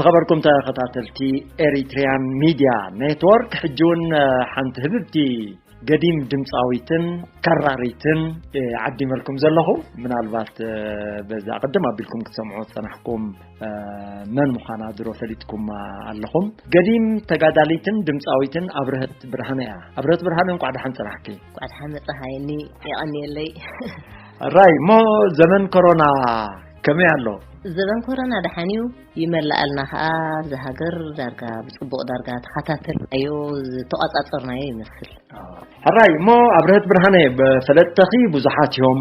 ዝኸበርኩም ተኸታተልቲ ኤሪትሪያን ሚድያ ኔትወርክ፣ ሕጂ እውን ሓንቲ ህብብቲ ገዲም ድምፃዊትን ከራሪትን ዓዲመልኩም ዘለኹ። ምናልባት በዛ ቅድም ኣቢልኩም ክትሰምዑ ዝፀናሕኩም መን ምዃና ድሮ ፈሊጥኩም ኣለኹም። ገዲም ተጋዳሊትን ድምፃዊትን ኣብርሀት ብርሃነ እያ። ኣብርሀት ብርሃነ፣ እንኳዕ ደሓን ፀናሕኪ። እንኳዕ ደሓን መጻኻየኒ። የቐንየለይ። ራይ፣ እሞ ዘመን ኮሮና ከመይ ኣሎ? ዘበን ኮሮና ደሓን እዩ። ይመላኣልና ከኣ፣ እዛ ሃገር ዳርጋ ብጽቡቕ ዳርጋ ተኸታተልናዮ፣ ዝተቋጻጸርናዮ ይመስል። ሕራይ፣ እሞ ኣብርሀት ብርሃነ፣ ብፈለጥተኺ ብዙሓት እዮም።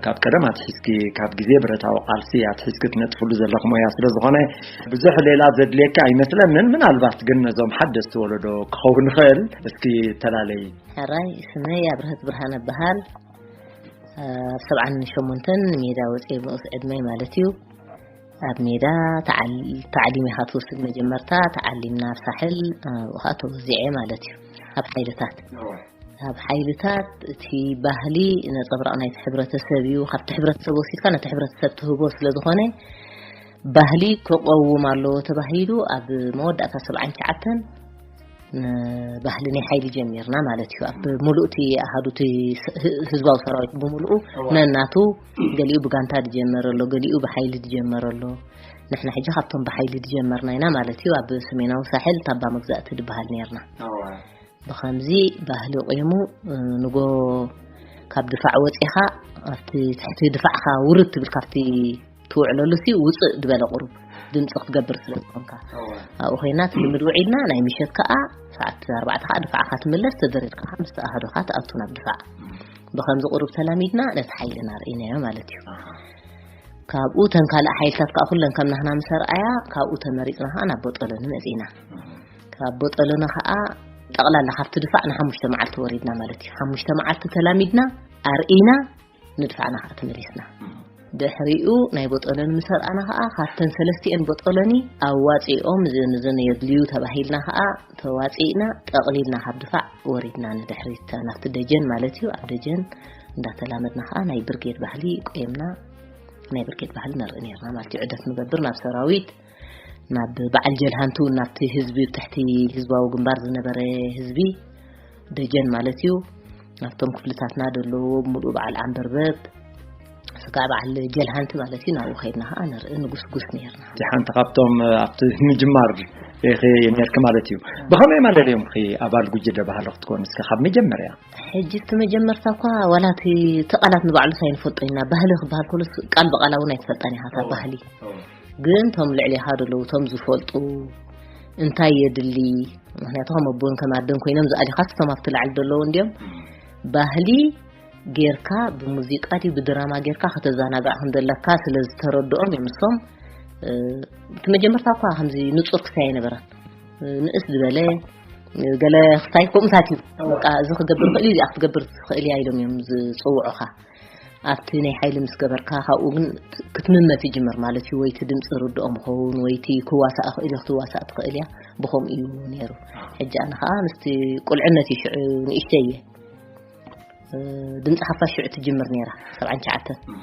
ካብ ቀደም ኣትሒዝኪ፣ ካብ ግዜ ብረታዊ ቃልሲ ኣትሒዝኪ ትነጥፍሉ ዘለኹ ሞያ ስለ ዝኾነ፣ ብዙሕ ሌላ ዘድልየካ ኣይመስለንን። ምናልባት ግን ነዞም ሓደስቲ ወለዶ ክኸውን ይኽእል፣ እስኪ ተላለይ። ሕራይ፣ ስመይ ኣብርሀት ብርሃነ እበሃል። ኣብ ሰብዓን ሸሞንተን ሜዳ ወፅየ፣ ንኡስ ዕድመይ ማለት እዩ። ኣብ ሜዳ ተዓል-፣ ታዕሊም ኢኻ ትወስድ። መጀመርታ ተዓሊምና ኣብ ሳሕል፣ ኣብኡ ኸዓ ተወዚዐ ማለት እዩ። ኣብ ሓይልታት፣ ኣብ ሓይልታት እቲ ባህሊ ነፀብራቕ ናይቲ ሕብረተሰብ እዩ። ካብቲ ሕብረተሰብ ወሲድካ ነቲ ሕብረተሰብ ትህቦ ስለ ዝኾነ፣ ባህሊ ክቐውም ኣለዎ ተባሂሉ ኣብ መወዳእታ ሰብዓን ትሽዓተን ንባህሊ ናይ ሓይሊ ጀሚርና ማለት እዩ። ኣብ ምሉእ እቲ ኣሃዱ እቲ ስ-፣ ህ-፣ ህዝባዊ ሰራዊት ብምሉኡ እዋ። ነናቱ፣ ገሊኡ ብጋንታ ዝጀመረ ኣሎ፣ ገሊኡ ብሓይሊ ዝጀመረ ኣሎ። ንሕና ሕጂ ካብቶም ብሓይሊ ዝጀመርና ኢና ማለት እዩ። ኣብ ሰሜናዊ ሳሕል ታባ መግዛእቲ ዝበሃል ነርና። እዋ። ብኸምዚ ባህሊ ቆይሙ፣ እ፣ ንጎ ካብ ድፋዕ ወፂኻ ኣብቲ ትሕቲ ድፋዕኻ ውርድ ትብል፣ ካብቲ ትውዕለሉ ሲ ውፅእ ዝበለ ቁሩብ ድምፂ ክትገብር ስለ ዝኾንካ። እዋ። ኣብኡ ኮይና ትልምድ ውዒልና፣ ናይ ምሸት ከኣ ሰዓት ኣርባዕተ ከኣ ድፋዕካ ትምለስ፣ ተደሪርካ ምስ ኣሃዱኻ ትኣቱ ናብ ድፋዕ። ብኸምዚ ቁሩብ ተላሚድና ነቲ ሓይልና ርኢናዮ ማለት እዩ። ኣሃ። ካብኡ ተን ካልእ ሓይልታት ከኣ ኩለን ከም ናህና ምስ ኣርኣያ፣ ካብኡ ተመሪጽና ከኣ ናብ ቦጦሎኒ መጺእና። እህ። ካብ ቦጦሎኒ ከኣ ጠቕላላ ካብቲ ድፋዕ ንሓሙሽተ መዓልቲ ወሪድና ማለት እዩ። ሓሙሽተ መዓልቲ ተላሚድና፣ ኣርኢና፣ ንድፋዕና ከኣ ተመሊስና። ድሕሪኡ ናይ ቦጦሎኒ ምስ ኣርኣና ከኣ፣ ካብተን ሰለስቲኤን ቦጦሎኒ ኣዋጺኦም፣ እዘን እዘን የድልዩ ተባሂልና ከኣ ተዋጺእና፣ ጠቕሊልና ካብ ድፋዕ ወሪድና ንድሕሪት ናብቲ ደጀን ማለት እዩ። ኣብ ደጀን እንዳተላመድና ከኣ ናይ ብርጌድ ባህሊ ቆየምና፣ ናይ ብርጌድ ባህሊ ነርኢ ነርና ማለት እዩ። ዑደት ንገብር ናብ ሰራዊት፣ ናብ በዓል ጀልሃንቲ እውን፣ ናብቲ ህዝቢ፣ ትሕቲ ህዝባዊ ግንባር ዝነበረ ህዝቢ ደጀን ማለት እዩ። ናብቶም ክፍልታትና ደለዎ፣ ሙሉእ በዓል ዓንበርበብ፣ ስጋዕ በዓል ጀልሃንቲ ማለት እዩ። ናብኡ ከይድና ከኣ ንርኢ፣ ንጉስጉስ ነርና። እቲ ሓንቲ ካብቶም ኣብቲ ምጅማር ኢኺ ነርኪ ማለት እዩ። ብኸመይ ማለት እዮም ኺ ኣባል ጉጅለ ባህሊ ክትኮን? እስከ ካብ መጀመርያ። ሕጂ እቲ መጀመርታ እኳ ዋላ እቲ፣ እቲ ቃላት ንባዕሉስ ኣይንፈልጦ ኢና። ባህሊ ክበሃል ከሎስ ቃል ብቃላ እውን ኣይትፈልጣን ኢኻ እታ እወ፣ ባህሊ። እወ። ግን እቶም ልዕሌኻ ዘለዉ፣ እቶም ዝፈልጡ እንታይ የድሊ? ምኽንያቱ ከም ኣቦን ከም ኣደን ኮይኖም ዝኣሊኻስ እቶም ኣብቲ ላዕሊ ዘለዉ እንድዮም። እም። ባህሊ ጌርካ ብሙዚቃ ድዩ ብድራማ ጌርካ ከተዘናጋዕ ከም ዘለካ ስለ ዝተረድኦም እዮም ንሶም። እ፣ እቲ መጀመርታ እኳ ከምዚ ንጹር ክሳይ ኣይነበረን። እ፣ ንእስ ዝበለ፣ እ፣ ገለ ክሳይ ከምኡታት እዩ። በቃ እዚ ክገብር ይኽእል እዩ፣ እዚኣ ክትገብር ትኽእል እያ ኢሎም እዮም ዝጽውዑኻ። ኣብቲ ናይ ሓይሊ ምስ ገበርካ፣ ካብኡ ግን ት-፣ ክትምመት ይጅምር ማለት እዩ። ወይ እቲ ድምፂ ርድኦም ይኸውን፣ ወይ እቲ ክዋሳእ ይኽእል እዩ፣ ክትዋሳእ ትኽእል እያ። ብኸምኡ እዩ ነይሩ። ሕጂ ኣነ ኸዓ ምስቲ ቁልዕነት እዩ፣ ሽዑ ንእሽተይ እየ። እ፣ ድምፂ ሓፋሽ ሽዑ ትጅምር ነይራ፣ ሰብዓን ትሽዓተን። እህ።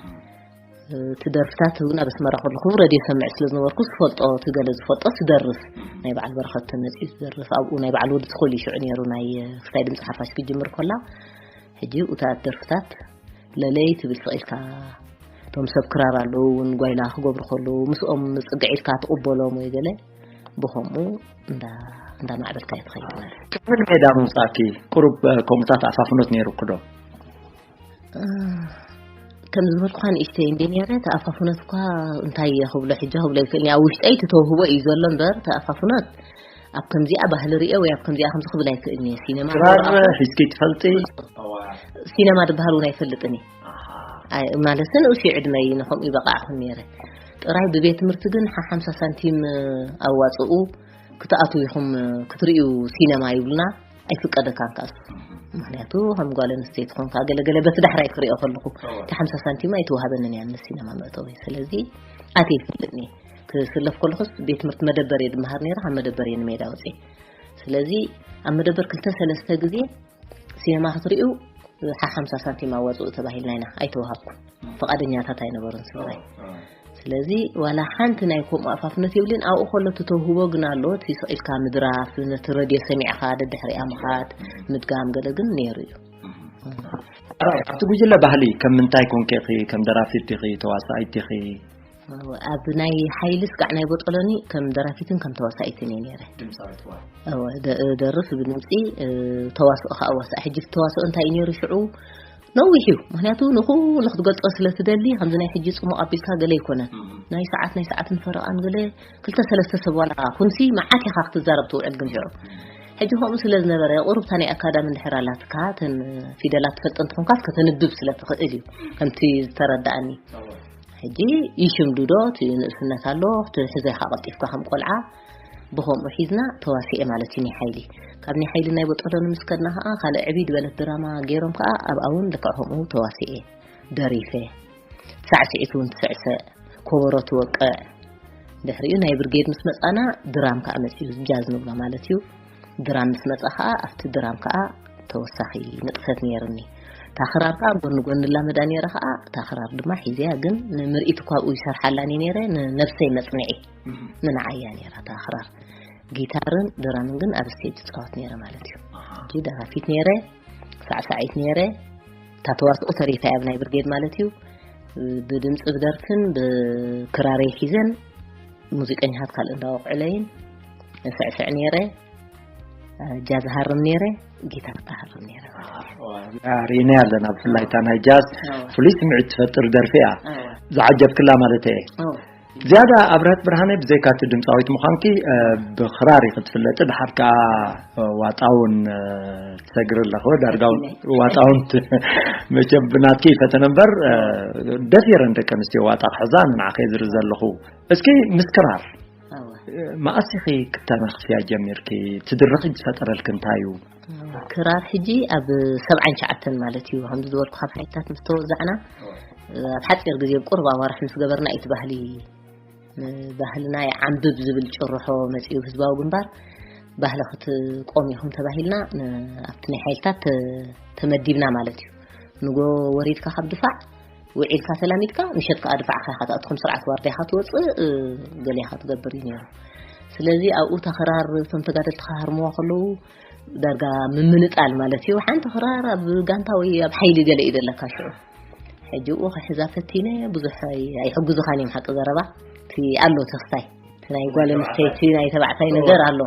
እ፣ እቲ ደርፍታት እውን ኣብ ኣስመራ ከለኹ ሬድዮ ሰምዕ ስለ ዝነበርኩ ዝፈልጦ፣ እቲ ገለ ዝፈልጦ ትደርፍ። ናይ በዓል በረኸት ተመፂኡ ትደርፍ። ኣብኡ ናይ በዓል ወዲ ትኹል እዩ ሽዑ ነይሩ፣ ናይ፣ እ፣ ክስታይ ድምፂ ሓፋሽ ክጅምር ከላ፣ ሕጂ እታ ደርፍታት ለለይ ትብል ስቕ ኢልካ፣ እቶም ሰብ ክራር ኣለዉ እውን ጓይላ ክገብሩ ከለዉ፣ ምስኦም ጽግዕ ኢልካ ትቕበሎም ወይ ገለ፣ ብኸምኡ እንዳ-፣ እንዳማዕበልካ እዩ ትኸይድ ማለት እዩ። ቅድሚ ንሜዳ ምውጻእኪ ቁሩብ፣ እ፣ ከምኡታት ኣፋፍኖት ነይሩኪ ዶ? እ፣ ከም ዝበልኩኻ ንእሽተይ እንደ ነይረ፣ እቲ ኣፋፍኖት እኳ እንታይ እየ ክብሎ፣ ሕጂ ክብሎ ኣይክእልን እየ። ኣብ ውሽጠይ እቲ ተውህቦ እዩ ዘሎ እምበር፣ እቲ ኣፋፍኖት ኣብ ከምዚኣ ባህሊ ርእየ ወይ ኣብ ከምዚኣ ከምዚ ክብል ኣይክእልን እየ። ሲነማ ክራር ክወርቕ ሒዝኪ ትፈልጢ? ሲነማ ዝበሃል እውን ኣይፈልጥን እየ። ኣይ፣ ማለት ንኡስ እዩ ዕድመይ፣ ንኸምኡ ይበቃዕኹን ነይረ። ጥራይ ብቤት ትምህርቲ ግን ሓ-፣ ሓምሳ ሳንቲም ኣዋጽኡ ክትኣትዉ ኢኹም ክትርእዩ ሲነማ ይብሉና፣ ኣይፍቀደካን ከኣ እሱ። ምኽንያቱ ከም ጓል ኣንስተይቲ ኮንካ ገለ ገለ በቲ ዳሕራይ ክርእዮ ከለኹ፣ እወ። እቲ ሓምሳ ሳንቲም ኣይትወሃበንን እያ ንሲነማ መእተዊ። ስለዚ ኣትየ ይፈልጥኒ። ክስለፍ ከለኹስ ቤት ትምህርቲ መደበር እየ ዝመሃር ነይረ፣ ካብ መደበር እየ ንሜዳ ወፅየ። ስለዚ ኣብ መደበር ክልተ ሰለስተ ግዜ ሲነማ ክትርእዩ ሓ-፣ ሓምሳ ሳንቲም ኣዋፅኡ ተባሂልና ኢና፣ ኣይተዋሃብኩን። ፍቓደኛታት ኣይነበሩን ስድራይ። እወ፣ እወ። ስለዚ ዋላ ሓንቲ ናይ ከምኡ ኣፋፍነት የብልን። ኣብኡ ከሎ እቲ ተውህቦ ግን ኣሎ፣ እቲ ስቕ ኢልካ ምድራፍ፣ ነቲ ረድዮ ሰሚዕኻ ደድሕሪኣ ምኻድ፣ ምድጋም ገለ ግን ነይሩ እዩ። ኣብቲ ጉጅለ ባህሊ ከም ምንታይ ኮንኪ ኢኺ? ከም ደራፊት ዲኺ? ተዋሳኢት ዲኺ? ኣብ ናይ ሓይሊ ስጋዕ ናይ ቦጦሎኒ ከም ደራፊትን ከም ተዋሳኢትን እየ ነይረ። ድምፃዊት ዋ። እወ፣ ደ- ደርፍ ብድምፂ፣ እ፣ ተዋስኦ ከዓ ዋስኣ። ሕጂ ተዋስኦ እንታይ እዩ ነይሩ ሽዑ? ነዊሕ እዩ። ምክንያቱ ንኩሉ ክትገልጾ ስለ ትደሊ፣ ከምዚ ናይ ሕጂ ጽሙቕ ኣቢልካ ገለ ኣይኮነን። ናይ ሰዓት፣ ናይ ሰዓትን ፈረቓን ገለ ክልተ ሰለስተ ሰብ ዋላ ኩንሲ መዓት ኢኻ ክትዛረብ ትውዕል ግን ሽዑ። ሕጂ ከምኡ ስለ ዝነበረ፣ ቁሩብታ ናይ ኣካዳሚ እንድሕር ኣላትካ፣ እተን ፊደላት ትፈልጠን ትኾንካስ ከተንብብ ስለ ትኽእል እዩ፣ ከምቲ ዝተረዳእኒ። ሕጂ ይሽምዱ ዶ፣ እቲ ንእስነት ኣሎ፣ ክትሕዞ ኢኻ ቀልጢፍካ ከም ቆልዓ። ብኸምኡ ሒዝና ተዋሲኤ ማለት እዩ ናይ ሓይሊ። ካብ ናይ ሓይሊ ናይ ቦጦሎኒ ምስ ከድና ከኣ፣ ካልእ ዕብይ ዝበለት ድራማ ገይሮም ከኣ፣ ኣብኣ እውን ልክዕ ከምኡ ተዋሲኤ፣ ደሪፈ። ሳዕስዒት እውን ትስዕስዕ፣ ኮበሮ ትወቅዕ። ድሕሪኡ ናይ ብርጌድ ምስ መጻና፣ ድራም ከኣ መጺኡ፣ ጃዝ ንብሎ ማለት እዩ። ድራም ምስ መጻ ከኣ፣ ኣብቲ ድራም ከኣ ተወሳኺ ንጥፈት ነይርኒ። እታ ክራር ከኣ ጎኒ ጎኒ ላመዳ ነይረ ከኣ፣ እታ ክራር ድማ ሒዘያ፣ ግን ንምርኢት እኳ ኣብኡ ይሰርሓላን እየ ነይረ፣ ንነብሰይ መጽንዒ ንንዓያ ነይራ እታ ክራር። ጊታርን ድራምን ግን ኣብ ስቴጅ ይጻወት ነይረ ማለት እዩ። ሕጂ ደራፊት ነይረ፣ ሳዕሳዒት ነይረ፣ እታ ተዋስኦ ተሪፋ እያ ኣብ ናይ ብርጌድ ማለት እዩ። ብድምፂ ብደርፍን ብክራረይ ሒዘን ሙዚቀኛታት ካልእ እንዳወቅዕለይን ስዕስዕ ነይረ፣ ጃዝ ሃርም ነይረ፣ ጊታር ሃርም ነይረ። ሪእና ኣለና። ብፍላይ እታ ናይ ጃዝ ኣዎ። ፍሉይ ስምዒት ትፈጥር ደርፊ እያ። ኣዎ። ዝዓጀብክላ ማለት እየ። ኣዎ። ዝያዳ ኣብርሀት ብርሃነ ብዘይካ እቲ ድምፃዊት ምዃንኪ፣ እ፣ ብኽራር ኢኺ ትፍለጢ፣ ድሓር ከኣ፣ እ፣ ዋጣውን፣ እ፣ ትሰግሪ ኣለኺ፣ ዳርጋ እውን ዋጣውን ት-፣ መቸም ብናትኪ ይፈተነ እምበር፣ እ፣ ደፊረን ደቂ ኣንስትዮ ዋጣ ክሕዛ ንዓኺ ዝርኢ ዘለኹ። እስኪ ምስ ክራር፣ ኣዎ። እ፣ መኣስ ኢኺ ክተናኽፍያ ጀሚርኪ? እቲ ድርኺ ዝፈጠረልኪ እንታይ እዩ? ክራር ሕጂ ኣብ ሰብዓን ትሽዓተን ማለት እዩ፣ ከምዚ ዝበልኩ ካብ ሓይልታት ምስ ተወዛዕና፣ ኣብ ሓፂር ግዜ፣ ቁሩብ ኣዋርሕ ምስ ገበርና እዩ እቲ ባህሊ፣ ባህልና ይዓንብብ ዝብል ጭርሖ መፂኡ ህዝባዊ ግንባር። ባህሊ ክትቆም ኢኹም ተባሂልና፣ ን-፣ ኣብቲ ናይ ሓይልታት ተ-፣ ተመዲብና ማለት እዩ። ንጎ ወሪድካ ካብ ድፋዕ፣ ውዒልካ ተላሚድካ፣ ምሸት ከኣ ድፋዕካ ኢኻ ትኣቱ፣ ከም ስርዓት ዋርድያ ኢኻ ትወፅእ፣ እ፣ ገለ ኢኻ ትገብር እዩ ነይሩ። ስለዚ ኣብኡ እታ ክራር እቶም ተጋደልቲ ክሃርምዋ ከለዉ፣ ዳርጋ ምምንጣል ማለት እዩ። ሓንቲ ክራር ኣብ ጋንታ ወይ ኣብ ሓይሊ ገለ እዩ ዘለካ ሽዑ። ሕጂ እኡ ክሕዛ ፈቲነ፣ ብዙሕ ኣይ-፣ ኣይሕግዙኻን እዮም፣ ሓቂ ዘረባ። እቲ ኣሎ ተኽታይ፣ እቲ ናይ ጓል ኣንስተይቲ ናይ ተባዕታይ ነገር ኣሎ።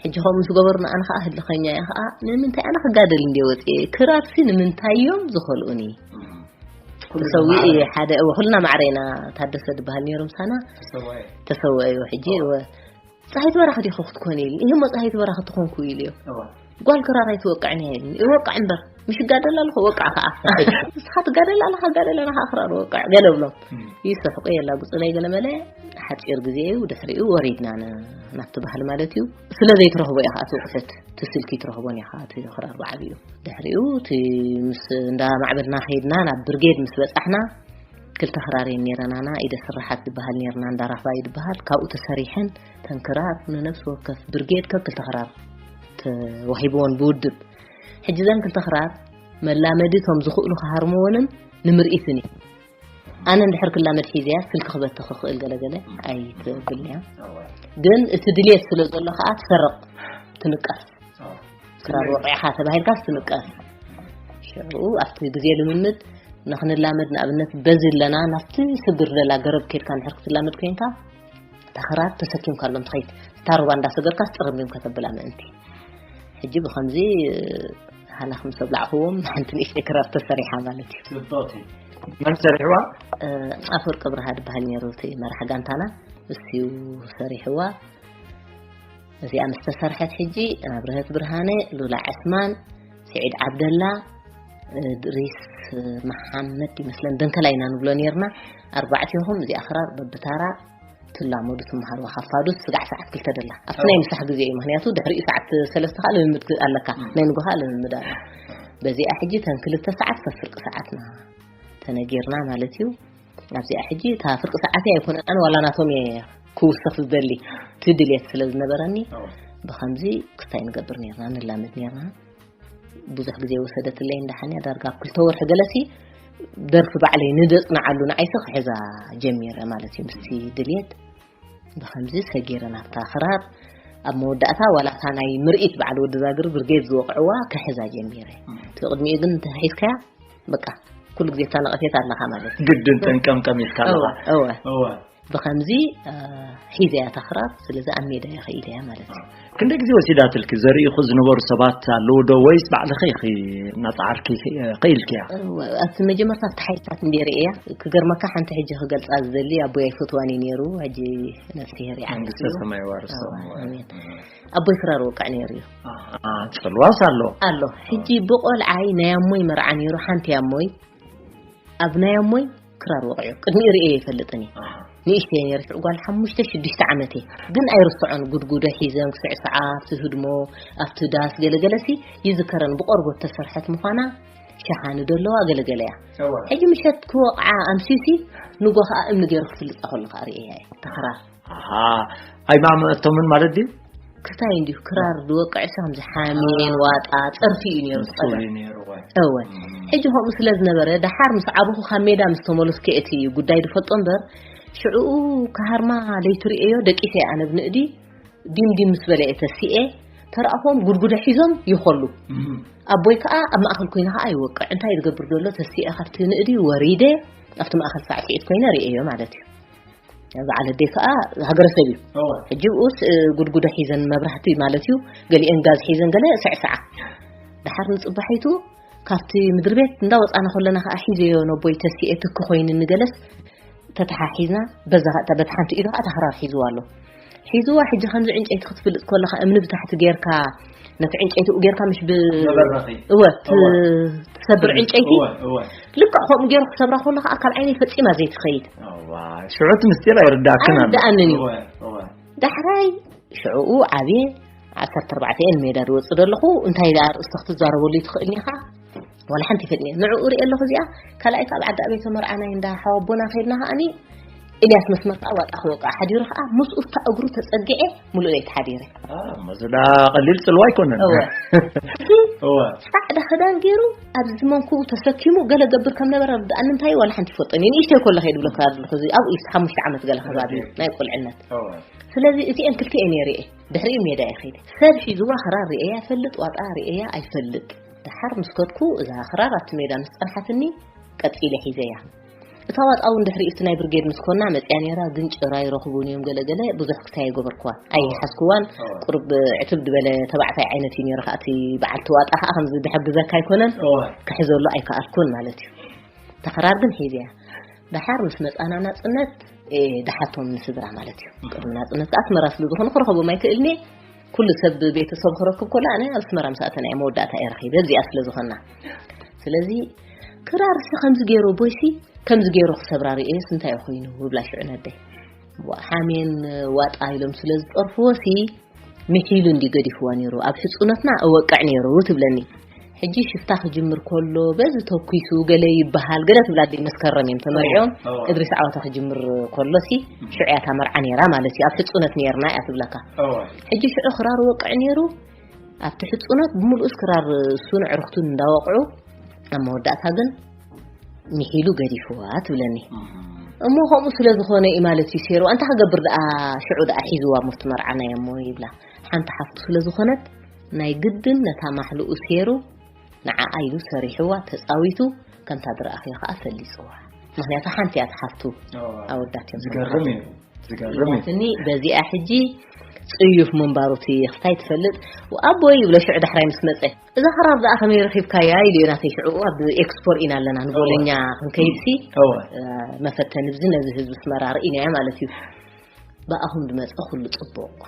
ሕጂ ከምኡ ምስ ገበሩ፣ ንኣነ ከዓ ህልኸኛ እየ ከዓ፣ ንምንታይ ኣነ ክጋደል እንድየ ወፅየ? ክራርሲ ንምንታይ እዮም ዝኸልኡኒ? ተሰዊኡ እየ ሓደ፣ እወ፣ ኩልና ማዕረ ኢና። ታደሰ ዝበሃል ነይሩ ምሳና። ተሰወአ እዩ። ሕጂ፣ እወ፣ ፀሃይት በራኺ ዲኹ ክትኮን ኢሉ። ይህ እሞ ፀሃይት በራኺ ትኾንኩ ኢሉ እዩ። ጓል ክራር ኣይትወቅዕን እያ ኢሉኒ። ይወቅዕ እምበር፣ ምሽ ይጋደል ኣለኹ፣ ወቅዕ ከዓ። ንስኻ ትጋደል ኣለኻ፣ ጋደል፣ ኣነ ከዓ ክራር ወቅዕ፣ ገለ ብሎም። ይስሕቁ የላግጹ ናይ ገለ መለ። ሓጺር ግዜ እዩ፣ ድሕሪኡ ወሪድና ን-፣ ናብቲ ባህሊ ማለት እዩ። ስለ ዘይትረኽቦ ኢኻ እቲ ውቕሰት፣ እቲ ስልኪ ትረኽቦን ኢኻ፣ እቲ ክራር ብዓብዩ። ድሕሪኡ እቲ ምስ እንዳ ማዕበልና ከይድና፣ ናብ ብርጌድ ምስ በጻሕና፣ ክልተ ክራር እየን ነይረናና፣ ኢደ ስራሓት ዝበሃል ነይርና፣ እንዳ ራፋ እዩ ዝበሃል። ካብኡ ተሰሪሐን፣ ተን ክራር ንነፍሲ ወከፍ ብርጌድ ከክልተ ክራር ተዋሂብዎን ብውድብ። ሕጂ ዘን ክልተ ክራር መላመዲ እቶም ዝኽእሉ ክሃርምዎንን ንምርኢትን እዩ። ኣነ እንድሕር ክላመድ ሒዘያ፣ ስልኪ ክበትኽ ክኽእል ገለገለ ኣይትብልን እያ። ግን እቲ ድልየት ስለ ዘሎ ከዓ ትሰርቕ፣ ትንቀፍ። ክራር ወቂዕኻ ተባሂልካስ ትንቀፍ። ሽዑ ኣብቲ ግዜ ልምምድ ንኽንላመድ፣ ንኣብነት በዚ ኣለና፣ ናብቲ ስግር ደላ ገረብ ኬድካ እንድሕር ክትላመድ ኮይንካ፣ እታ ክራር ተሰኪምካ ሎም ትኸይድ፣ እታ ሩባ እንዳሰገርካስ ጥርምሪም ከተብላ ምእንቲ። ሕጂ ብኸምዚ ሃላኽ ምስ ኣብላዕኽዎም፣ ሓንቲ ንእሽተይ ክራር ተሰሪሓ ማለት እዩ። ጽብቕቲ። መን ሰሪሕዋ? እ፣ ኣፈወርቂ ብርሃ ዝበሃል ነይሩ እቲ መራሕ ጋንታና፣ እሱ እዩ ሰሪሕዋ። እዚኣ ምስ ተሰርሐት ሕጂ ኣብርሀት ብርሃነ፣ ሉላ ዕስማን፣ ስዒድ ዓብደላ፣ እድሪስ መሓመድ ይመስለን፣ ደንከላ ኢና ንብሎ ነይርና። ኣርባዕቲኹም እዚኣ ክራር በብታራ ትላመዱ ትመሃርዋ። ካብ ፋዱስ ስጋዕ ሰዓት ክልተ ደላ ኣብቲ ናይ ምሳሕ ግዜ እዩ። ምክንያቱ ድሕሪኡ ሰዓት ሰለስተ ከዓ ልምምድ ክ-፣ ኣለካ፣ ናይ ንጎ ከዓ ልምምድ ኣሎ። በዚኣ ሕጂ ተን ክልተ ሰዓት ከፍርቂ ሰዓትና ተነጊርና ማለት እዩ። ኣብዚኣ ሕጂ እታ ፍርቂ ሰዓተይ ኣይኮነን፣ ኣነ ዋላ ናቶም እየ ክውስኽ ዝደሊ፣ እቲ ድልየት ስለ ዝነበረኒ። ብኸምዚ ክስታይ ንገብር ነርና፣ ንላመድ ነርና። ብዙሕ ግዜ ወሰደትለይ፣ እንዳሓንያ ዳርጋ ኣብ ክልተ ወርሒ ገለሲ ደርፊ ባዕለይ ንደጽንዓሉ ንዓይሲ ክሕዛ ጀሚረ ማለት እዩ። ምስቲ ድልየት ብኸምዚ ሰጊረ ናብታ ክራር ኣብ መወዳእታ ዋላ እታ ናይ ምርኢት በዓል ወዲ ዛግር ብርጌድ ዝወቕዕዋ ክሕዛ ጀሚረ። እቲ ቅድሚኡ ግን እንተሒዝካያ በቃ ኩሉ ግዜ እታ ነቐፌት ኣለኻ ማለት እዩ። ግድን ጠንቀምቀም ኢልካ ኣለኻ። እወ፣ እወ። እወ። ብኸምዚ እ፣ ሒዘያ እታ ክራር፣ ስለዚ ኣብ ሜዳ እየ ኸኢለያ ማለት እዩ። ክንደይ ግዜ ወሲዳትልኪ? ዘርእኹ ዝነበሩ ሰባት ኣለዉ ዶ ወይስ ባዕልኺ ኢኺ እናጸዓርኪ ኸኢልክያ? እወ፣ ኣብቲ መጀመርታ ኣብቲ ሓይልታት እንደ ርእያ ክገርመካ ሓንቲ ሕጂ ክገልጻ ዝደሊ ኣቦይ ኣይፈትዋን እዩ ነይሩ። ሕጂ ነፍሲ ይርያ መንግስተ ሰማይ ዋርሶ። ኣሜን። ኣቦይ ክራር ወቃዕ ነይሩ እዩ። ጽልዋስ ኣሎ። ኣሎ። ሕጂ ብቆልዓይ ናይ ኣሞይ መርዓ ነይሩ። ሓንቲ ኣሞይ ኣብ ናይ ኣሞይ ክራር ወቂዑ ቅድሚኡ ርእየ ይፈልጥን እዩ። ንእሽተይ ነይረ ሽዑ ጓል ሓሙሽተ ሽዱሽተ ዓመት እየ። ግን ኣይርስዖን። ጉድጉዶ ሒዘን ክስዕስዓ ኣብቲ ህድሞ ኣብቲ ዳስ ገለገለሲ ይዝከረን። ብቆርቦት ተሰርሐት ምዃና ሸሓኒ ደለዋ ገለገለ እያ። ሕጂ ምሸት ክወቕዓ ኣምሲሲ ንጎ ከዓ እምኒ ገይሩ ክፍልፃ ከሎ ከዓ ርእያ እየ። ተኽራር ኣሃ ኣይማመቶምን ማለት ድዩ? ክስታይ እንዲሁ ክራር ዝወቅዕ ሰብ ከምዚ ሓሜን ዋጣ ጸርፊ እዩ ነይሩ። ጽልኢ ነይሩ ወይ? እወ ሕጂ ከምኡ ስለ ዝነበረ ደሓር ምስ ዓበኹ ካብ ሜዳ ምስ ተመለስኩ እቲ ጉዳይ ዝፈልጦ እምበር ሽዕኡ ክሃርማ ለይትርእዮ ደቂሰ ኣነ ብንእዲ ዲም ዲም ምስ በለ እየ ተሲኤ ተረኣኾም ጉድጉደ ሒዞም ይኸሉ። ኣቦይ ከዓ ኣብ ማእኸል ኮይነ ከዓ ይወቅዕ እንታይ ዝገብር ዘሎ ተሲኤ ካብቲ ንእዲ ወሪደ ኣብቲ ማእኸል ሳዕስዒት ኮይነ ርእዮ ማለት እዩ። በዓል ኣደይ ከዓ ሃገረሰብ እዩ። ሕጂ ብኡስ ጉድጉዶ ሒዘን መብራህቲ ማለት እዩ። ገሊአን ጋዝ ሒዘን ገለ ስዕስዓ። ደሓር ንፅባሒቱ ካብቲ ምድሪ ቤት እንዳወፃና ከለና ከዓ ሒዘዮ ነቦይ ተሲኤ ትኪ ኮይንኒ ገለስ ተተሓሒዝና በዛ በቲ ሓንቲ ኢዱ ከዓ ተኽራር ሒዝዋ ኣሎ። ሒዝዋ ሕጂ ከምዚ ዕንጨይቲ ክትፍልጥ ከለካ እምኒ ብታሕቲ ጌርካ ነቲ ዕንጨይቲኡ ጌርካ ምሽ ብ መበረኺ። እወ ት- ትሰብር ዕንጨይቲ እወ፣ እወ። ልክዕ ከምኡ ገይሩ ክሰብራ ከሎ ከዓ ካብ ዓይነይ ፈፂማ ዘይትኸይድ። እዋ፣ ሽዑ እቲ ምስጢር ኣይርዳእክን ኣሎ። ኣይርዳእንን እዩ። እወ፣ እወ። ዳሕራይ ሽዕኡ ዓብየ ዓሰርተ ኣርባዕተ እየን ሜዳ ዝወፅእ ዘለኹ እንታይ ደኣ ኣርእስቲ ክትዛረበሉ ትኽእል ኢኻ? ዋላ ሓንቲ ይፈልጥ ንዕኡ ርኢ ኣለኹ እዚኣ ካልኣይ ካብ ዓዲ ኣበይ ተመርዓናይ እንዳ ሓወቦና ከይድና ከዓኒ ኤልያስ መስመር ከዓ ዋጣ ክወቅዓ ሓዲሩ ከዓ ምስኡ እታ እግሩ ተፀጊዐ ሙሉእ ለይቲ ሓዲረ። አ፣ መዝዳ ቀሊል ጽልዋ ኣይኮነን። እወ። እወ። ፃዕዳ ክዳን ገይሩ ኣብዚ መንኩቡ ተሰኪሙ ገለ ገብር ከም ነበረ ርድኣኒ እንታይ ዋላ ሓንቲ ይፈልጦን እዩ ንእሽተይ ከሎ ከይድ ብለካ ኣለኹ እዚ ኣብኡ እዩ ሓሙሽተ ዓመት ገለ ከባቢ እዩ ናይ ቁልዕነት እወ። ስለዚ እቲኤን ክልቲኤን እየ ርኤ ድሕሪኡ ሜዳ እየ ከይደ ሰብ ሒዝዋ ክራር ርእያ ይፈልጥ ዋጣ ርእያ ኣይፈልጥ ደሓር ምስ ከድኩ እዛ ክራር ኣብቲ ሜዳ ምስ ፀንሓትኒ ቀፂለ ሒዘያ እታ ዋጣ እውን ድሕሪ እቲ ናይ ብርጌድ ምስ ኮና መፅያ ነይራ ግን ጭራ ይረኽቡን እዮም ገለገለ ብዙሕ ክታይ ኣይገበርኩዋን ኣይሓዝኩዋን ቁርብ ዕትብ ዝበለ ተባዕታይ ዓይነት እዩ ነይሩ ከዓ እቲ በዓልቲ ዋጣ ከዓ ከምዚ ዝሕግዘካ ኣይኮነን ክሕዘሉ ኣይከኣልኩን ማለት እዩ ተኸራር ግን ሒዘያ ደሓር ምስ መፃና ናፅነት ደሓቶም ንስድራ ማለት እዩ ቅድሚ ናፅነት ከዓ ኣስመራ ስለ ዝኾነ ክረኸቦም ኣይክእልን እየ ኩሉ ሰብ ቤተሰብ ክረክብ ከሎ ኣነ ኣብ ኣስመራ ምስ ኣተና እየ መወዳእታ እየ ረኺበ ኣብዚኣ ስለ ዝኾና ስለዚ ክራርሲ ከምዚ ገይሩ ቦይሲ ከምዚ ገይሩ ክሰብራ ርእየስ እንታይ እዩ ኮይኑ ብብላ ሽዑ ነደይ ሓሜን ዋጣ ኢሎም ስለ ዝፀርፍዎ ሲ ምሒሉ እንዲ ገዲፍዋ ነይሩ ኣብ ሕፁነትና እወቅዕ ነይሩ ትብለኒ ሕጂ ሽፍታ ክጅምር ከሎ በዚ ተኩሱ ገለ ይበሃል ገለ ትብላ ኣደይ መስከረም እዮም ተመሪዖም እድሪስ ዓወታ ክጅምር ከሎ ሲ ሽዑ እያ እታ መርዓ ነይራ ማለት እዩ ኣብ ሕፁነት ነይርና እያ ትብለካ ሕጂ ሽዑ ክራር ወቅዕ ነይሩ ኣብቲ ሕፁነት ብምልኡስ ክራር እሱን ዕርክቱን እንዳወቅዑ ኣብ መወዳእታ ግን ምሒሉ ገዲፍዋ ትብለኒ እሞ ከምኡ ስለ ዝኾነ እዩ ማለት እዩ ሴሩ ኣንታ ክገብር ደኣ ሽዑ ደኣ ሒዝዋ ሙፍቲ መርዓና እሞ ይብላ ሓንቲ ሓፍቱ ስለ ዝኾነት ናይ ግድን ነታ ማሕልኡ ሴሩ ንዓኣ ኢሉ ሰሪሕዋ ተፃዊቱ ከምታ ዝረኣኽዮ ከዓ ፈሊፅዋ ምክንያቱ ሓንቲ እያ ትሓፍቱ ኣወዳት እዮም ዝገርም እዩ ዝገርም እዩ ኢላትኒ በዚኣ ሕጂ ጽዩፍ ምንባሩ እቲ ክስታይ ትፈልጥ ኣቦይ ይብሎ ሽዑ ዳሕራይ ምስ መጸ እዛ ክራር ደኣ ከመይ ረኺብካያ ኢሉ እዩ ናተይ ሽዑ ኣብ ኤክስፖ ርኢና ኣለና ንቦለኛ ክንከይድሲ እወ መፈተኒ ብዚ ነዚ ህዝቢ ስመራ ርኢናያ ማለት እዩ ብኣኹም ዝመጸ ኩሉ ጽቡቕ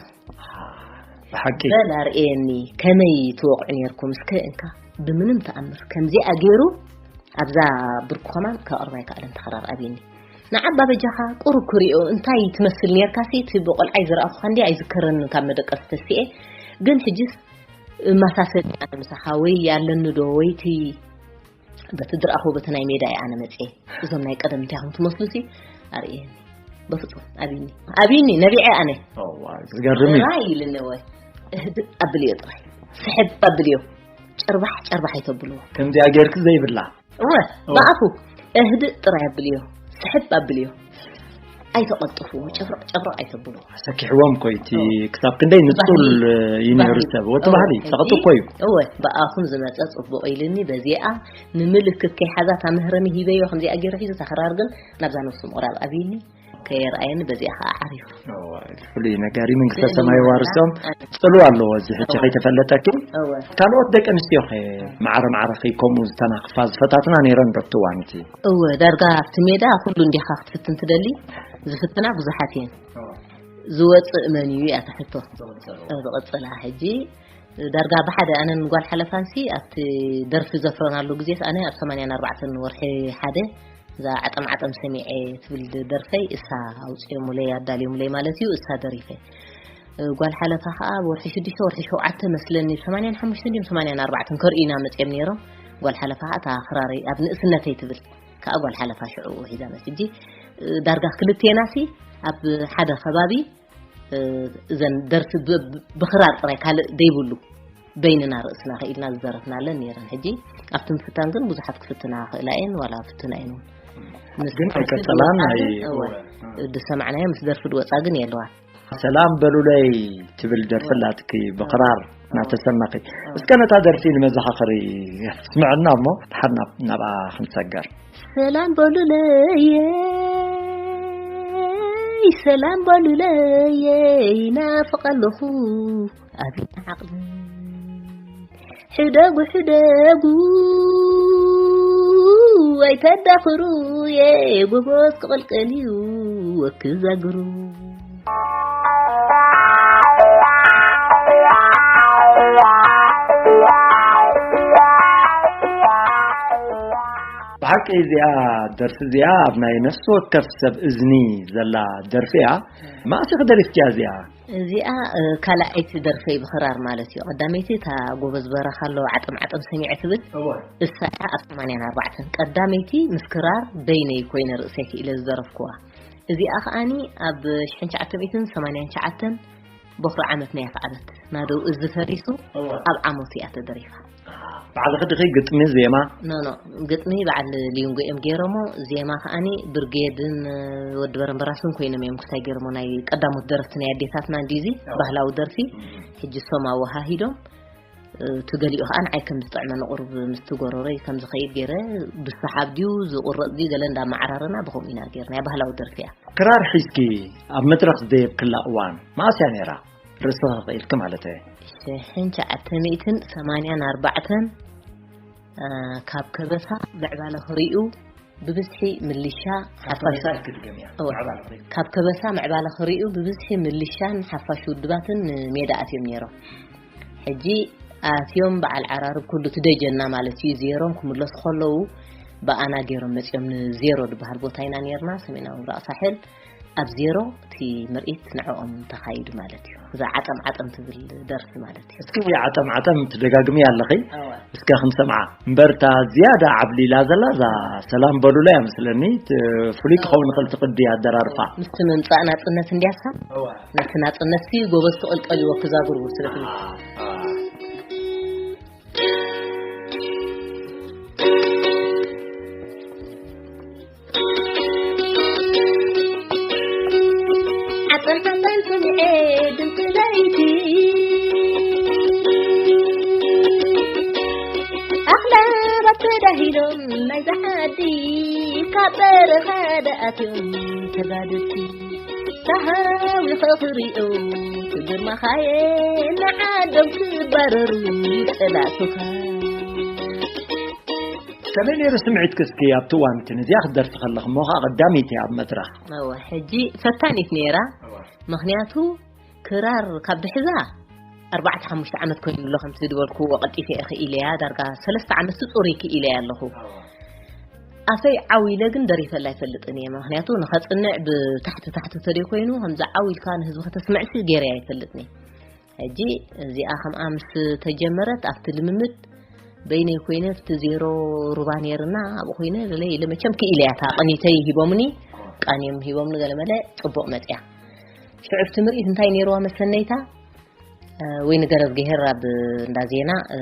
ብሓቂ በል ኣርእየኒ ከመይ ትወቕዑ ነርኩም እስከ እንካ ብምንም ተኣምር ከምዚኣ ገይሩ ኣብዛ ብርኩ ከማን ከቕርባ ኣይከኣለን ተኸራር ኣብኒ ንዓባ በጃኻ ቁሩብ ክሪኦ እንታይ ትመስል ነርካሲ እቲ ብቆልዓይ ዝረኣኹኻ እንዲ ኣይዝከረንን ካብ መደቀሲ ተሲኤ ግን ሕጅስ እማሳሰል ኣነ ምሳኻ ወይ ኣለኒ ዶ ወይ እቲ በቲ ዝረኣኹ በቲ ናይ ሜዳ እየ ኣነ መፅየ እዞም ናይ ቀደም እንታይ ከም ትመስሉ ሲ ኣርእየኒ በፍፁም ኣብኒ ኣብኒ ነቢዐ ኣነ ዝገርም እዩ ራይ ኢልኒ ወይ እህድእ ኣብልዮ ጥራይ ስሕብ ኣብልዮ ጨርባሕ ጨርባሕ ኣይተብልዎ ከምዚኣ ጌርክ ዘይብላ እወ ብኣፉ እህድእ ጥራይ ኣብልዮ፣ ስሕብ ኣብልዮ። ኣይተቐጥፉ፣ ጨፍረቕ ጨፍረቕ ኣይተብሉ። ሰኪሕዎም እኮ እዩ እቲ ክሳብ ክንደይ ንጹል እዩ ነይሩ ሰብ። ወቲ ባህሊ ጸቕጡ እኮ እዩ። እወ፣ ብኣኹም ዝመጸ ጽቡቕ ኢልኒ። በዚኣ ንምልክት ከይሓዛ እታ መህረሚ ሂበዮ፣ ከምዚኣ ገይሩ ሒዙ፣ እታ ክራር ግን ናብዛ ነብሱ ምቕራብ ኣብይኒ። ከየርኣየኒ በዚኣ ኸዓ ዓሪፉ። እወ፣ ፍሉይ ነገር እዩ። መንግስተ ሰማይ ዋርሶም ጽልዋ ኣለዎ። እዚ ሕጂ ከይተፈለጠኪ፣ እወ። ካልኦት ደቂ ኣንስትዮ ኸ ማዕረ ማዕረ ኸይ ከምኡ ዝተናኽፋ ዝፈታትና ነይረን ዶ ኣብቲ እዋን እቲ? እወ፣ ዳርጋ ኣብቲ ሜዳ ኩሉ እንዲኻ ክትፍትን ትደሊ፣ ዝፍትና ብዙሓት እየን። ዝወጽእ መን እዩ እያ እታ ሕቶ። ዝቕጽላ ሕጂ ዳርጋ ብሓደ ኣነን ጓል ሓለፋንሲ ኣብቲ ደርፊ ዘፍረናሉ ግዜስ ኣነ ኣብ ሰማንያን ኣርባዕተን ወርሒ ሓደ እዛ ዓጠም ዓጠም ሰሚዐ ትብል ደርፈይ እሳ ኣውፅኦሙለይ ኣዳልዮሙለይ ማለት እዩ። እሳ ደሪፈ። እ፣ ጓል ሓለፋ ከዓ ኣብ ወርሒ ሽዱሽተ ወርሒ ሸውዓተ መስለኒ ሰማንያን ሓሙሽተን ድዮም ሰማንያን ኣርባዕተን ከርእዩና መፅኦም ነይሮም። ጓል ሓለፋ ከዓ እታ ክራረይ ኣብ ንእስነተይ ትብል ከዓ ጓል ሓለፋ ሽዑ ሒዛ መፅ። ሕጂ እ፣ ዳርጋ ክልቴናሲ ኣብ ሓደ ከባቢ እ፣ እዘን ደርፊ ብ-፣ ብ-፣ ብኽራር ጥራይ ካልእ ደይብሉ በይንና ርእስና ኽኢልና ዝደረፍናለን ነይረን። ሕጂ ኣብቲ ምፍታን ግን ብዙሓት ክፍትና ክእላ እየን፣ ዋላ ፍትና እየን እውን። ምስ ግን ደርፊ ኣይቀጸላን፣ ዝወጻ ኣይ-፣ ግን፣ እወ፣ እወ። ዝሰማዕናዮ ምስ ደርፊ ዝወጻ ግን የለዋን። ሰላም በሉለይ ትብል ደርፊ ኣላትኪ ብኽራር እናተሰማኺ። ኣዎ። እስከ ነታ ደርፊ ንመዘኻኸሪ ስምዕና እሞ ድሓር ናብ-፣ ናብኣ ክንሰገር። ሰላም በሉለይ፣ ሰላም በሉለይ፣ ናፍቕ ኣለኹ ኣቢና ዓቕሊ። ሕደጉ፣ ሕደጉ፣ ኣይተዳኽሩ፣ ጎቦስ ክቕልቀል እዩ ወክዛግሩ። ብሓቂ እዚኣ ደርፊ እዚኣ ኣብ ናይ ነፍሲ ወከፍ ሰብ እዝኒ ዘላ ደርፊ እያ። መኣስ ኢኺ ደሪፍኪያ እዚኣ? እዚኣ፣ እ፣ ካልኣይቲ ደርፈይ ብኽራር ማለት እዩ። ቀዳመይቲ እታ ጎበዝ በረኻ ኣሎ ዓጠም ዓጠም ሰሚዐ ትብል። እወ። እሳ እያ ኣብ ሰማንያን ኣርባዕተን። ቀዳመይቲ ምስ ክራር በይነይ ኮይነ ርእሰይ ክኢለ ዝደረፍኩዋ። እዚኣ ከኣኒ ኣብ ሽሕን ትሽዓተ ሚእትን ሰማንያን ትሽዓተን ቦኽሪ ዓመት ናይ ኣፍዓበት ናደው እዚ ፈሪሱ እወ። ኣብ ዓመቱ እያ ተደሪፋ። ባዕልኺ ድኺ ግጥሚ ዜማ? ኖ፣ ኖ፣ ግጥሚ በዓል ሊንጎ እዮም ገይሮሞ፣ ዜማ ከኣኒ ብርጌድን፣ እ፣ ወዲ በረምበራስን ኮይኖም እዮም ክሳይ ገይሮሞ፣ ናይ ቀዳሞት ደረፍቲ ናይ ኣዴታትና እንዲዚ ኣዎ። ባህላዊ ደርፊ፣ እም። ሕጂ እሶም ኣወሃሂዶም፣ እ፣ እቲ ገሊኡ ከኣ ንዓይ ከም ዝጥዕመኒ ቁሩብ ምስቲ ጎረሮይ ከም ዝኸይድ ገይረ፣ ብሰሓብ ድዩ ዝቑረጽ ድዩ ገለ እንዳመዓራረና ብኸምኡ ኢና ገይርናያ፣ ባህላዊ ደርፊ እያ። ክራር ሒዝኪ ኣብ መድረኽ ዝደየብክላ እዋን መኣስ እያ ነይራ? ርእስኺ ክኢልኪ ማለት እየ። ሽሕን ትሽዓተ ሚእትን ሰማንያን ኣርባዕተን፣ እ፣ ካብ ከበሳ ምዕባለ ክርእዩ ብብዝሒ ምልሻ ካብ ሓፋሽ ከበሳ ኢልኪ ድገምያ። እወ። ምዕባለ ክርእዩ። ካብ ከበሳ ምዕባለ ክርእዩ ብብዝሒ ምልሻን ሓፋሽ ውድባትን ሜዳ ኣትዮም ነይሮም። ሕጂ ኣትዮም በዓል ዓራርብ ኩሉ እቲ ደጀና ማለት እዩ ዜሮም ክምለሱ ከለዉ ብኣና ገይሮም መፂኦም ንዜሮ ዝበሃል ቦታ ኢና ነይርና፣ ሰሜናዊ ምብራቕ ሳሕል። ኣብ ዜሮ እቲ ምርኢት ንዕኦም ተኻይዱ ማለት እዩ። እዛ ዓጠም ዓጠም ትብል ደርፊ ማለት እዩ። እስኪ ዓጠም ዓጠም ትደጋግሚ ኣለኺ? እወ። እስከ ክንሰምዓ። እምበር እታ ዝያዳ ዓብሊላ ዘላ እዛ ሰላም በሉላ እያ መስለኒ። ት-፣ ፍሉይ ክኸውን ይኽእል እቲ ቅዲ ኣደራርፋ። ምስቲ ምምጻእ ናጽነት እንድያሳ? እወ። ነቲ ናጽነትሲ ጎበዝ ትቕልቀል ይወ ክዛግሩ ስለ ትብል። ዓጸን ዓጸን ሰሚዐ ድምፂ ለይቲ ኣኽላባት ተዳሂሎም ናይዛ ዓዲ ካብ በረኻ ደኣትዮም ተጋደልቲ ተሃዊኸ ክሪኦ ክግርማኻየ ንዓዶም ክባረሩ ጸላእቱኻ። ከመይ ነይሩ ስምዒትኪ እስኪ ኣብቲ እዋን እቲ ነዚኣ ክትደርፊ ከለኺ እሞ ኸዓ ቀዳመይቲ ኣብ መድረኽ? እወ፣ ሕጂ ፈታኒት ነይራ። እወ። ምኽንያቱ ክራር ካብ ድሕዛ ኣርባዕተ ሓሙሽተ ዓመት ኮይኑ ኣሎ፣ ከምቲ ዝበልክዎ ቀልጢፈ እየ ክኢለያ፣ ዳርጋ ሰለስተ ዓመት ጽሩይ ክኢለያ ኣለኹ። እወ። ኣፈይ ዓው ኢለ ግን ደሪፈላ ኣይፈልጥን እየ። ምኽንያቱ ንኸጽንዕ ብታሕቲ ታሕቲ ተደይ ኮይኑ፣ ከምዚ ዓው ኢልካ ንህዝቢ ከተስምዕሲ ገይረያ ኣይፈልጥን እየ። ሕጂ እዚኣ ከምኣ ምስ ተጀመረት ኣብቲ ልምምድ በይነይ ኮይነ ኣብቲ ዜሮ ሩባ ነይርና ኣብኡ ኮይነ ገለ ኢለ መቸም ክኢለ እያ እታ ቅኒተይ ሂቦምኒ ቃንዮም ሂቦምኒ ገለ መለ ጽቡቕ መጽያ። ሽዑ ኣብቲ ምርኢት እንታይ ነይርዋ መሰነይታ፣ እ፣ ወይ ንገረዝግሄር ኣብ እንዳ ዜና፣ እ፣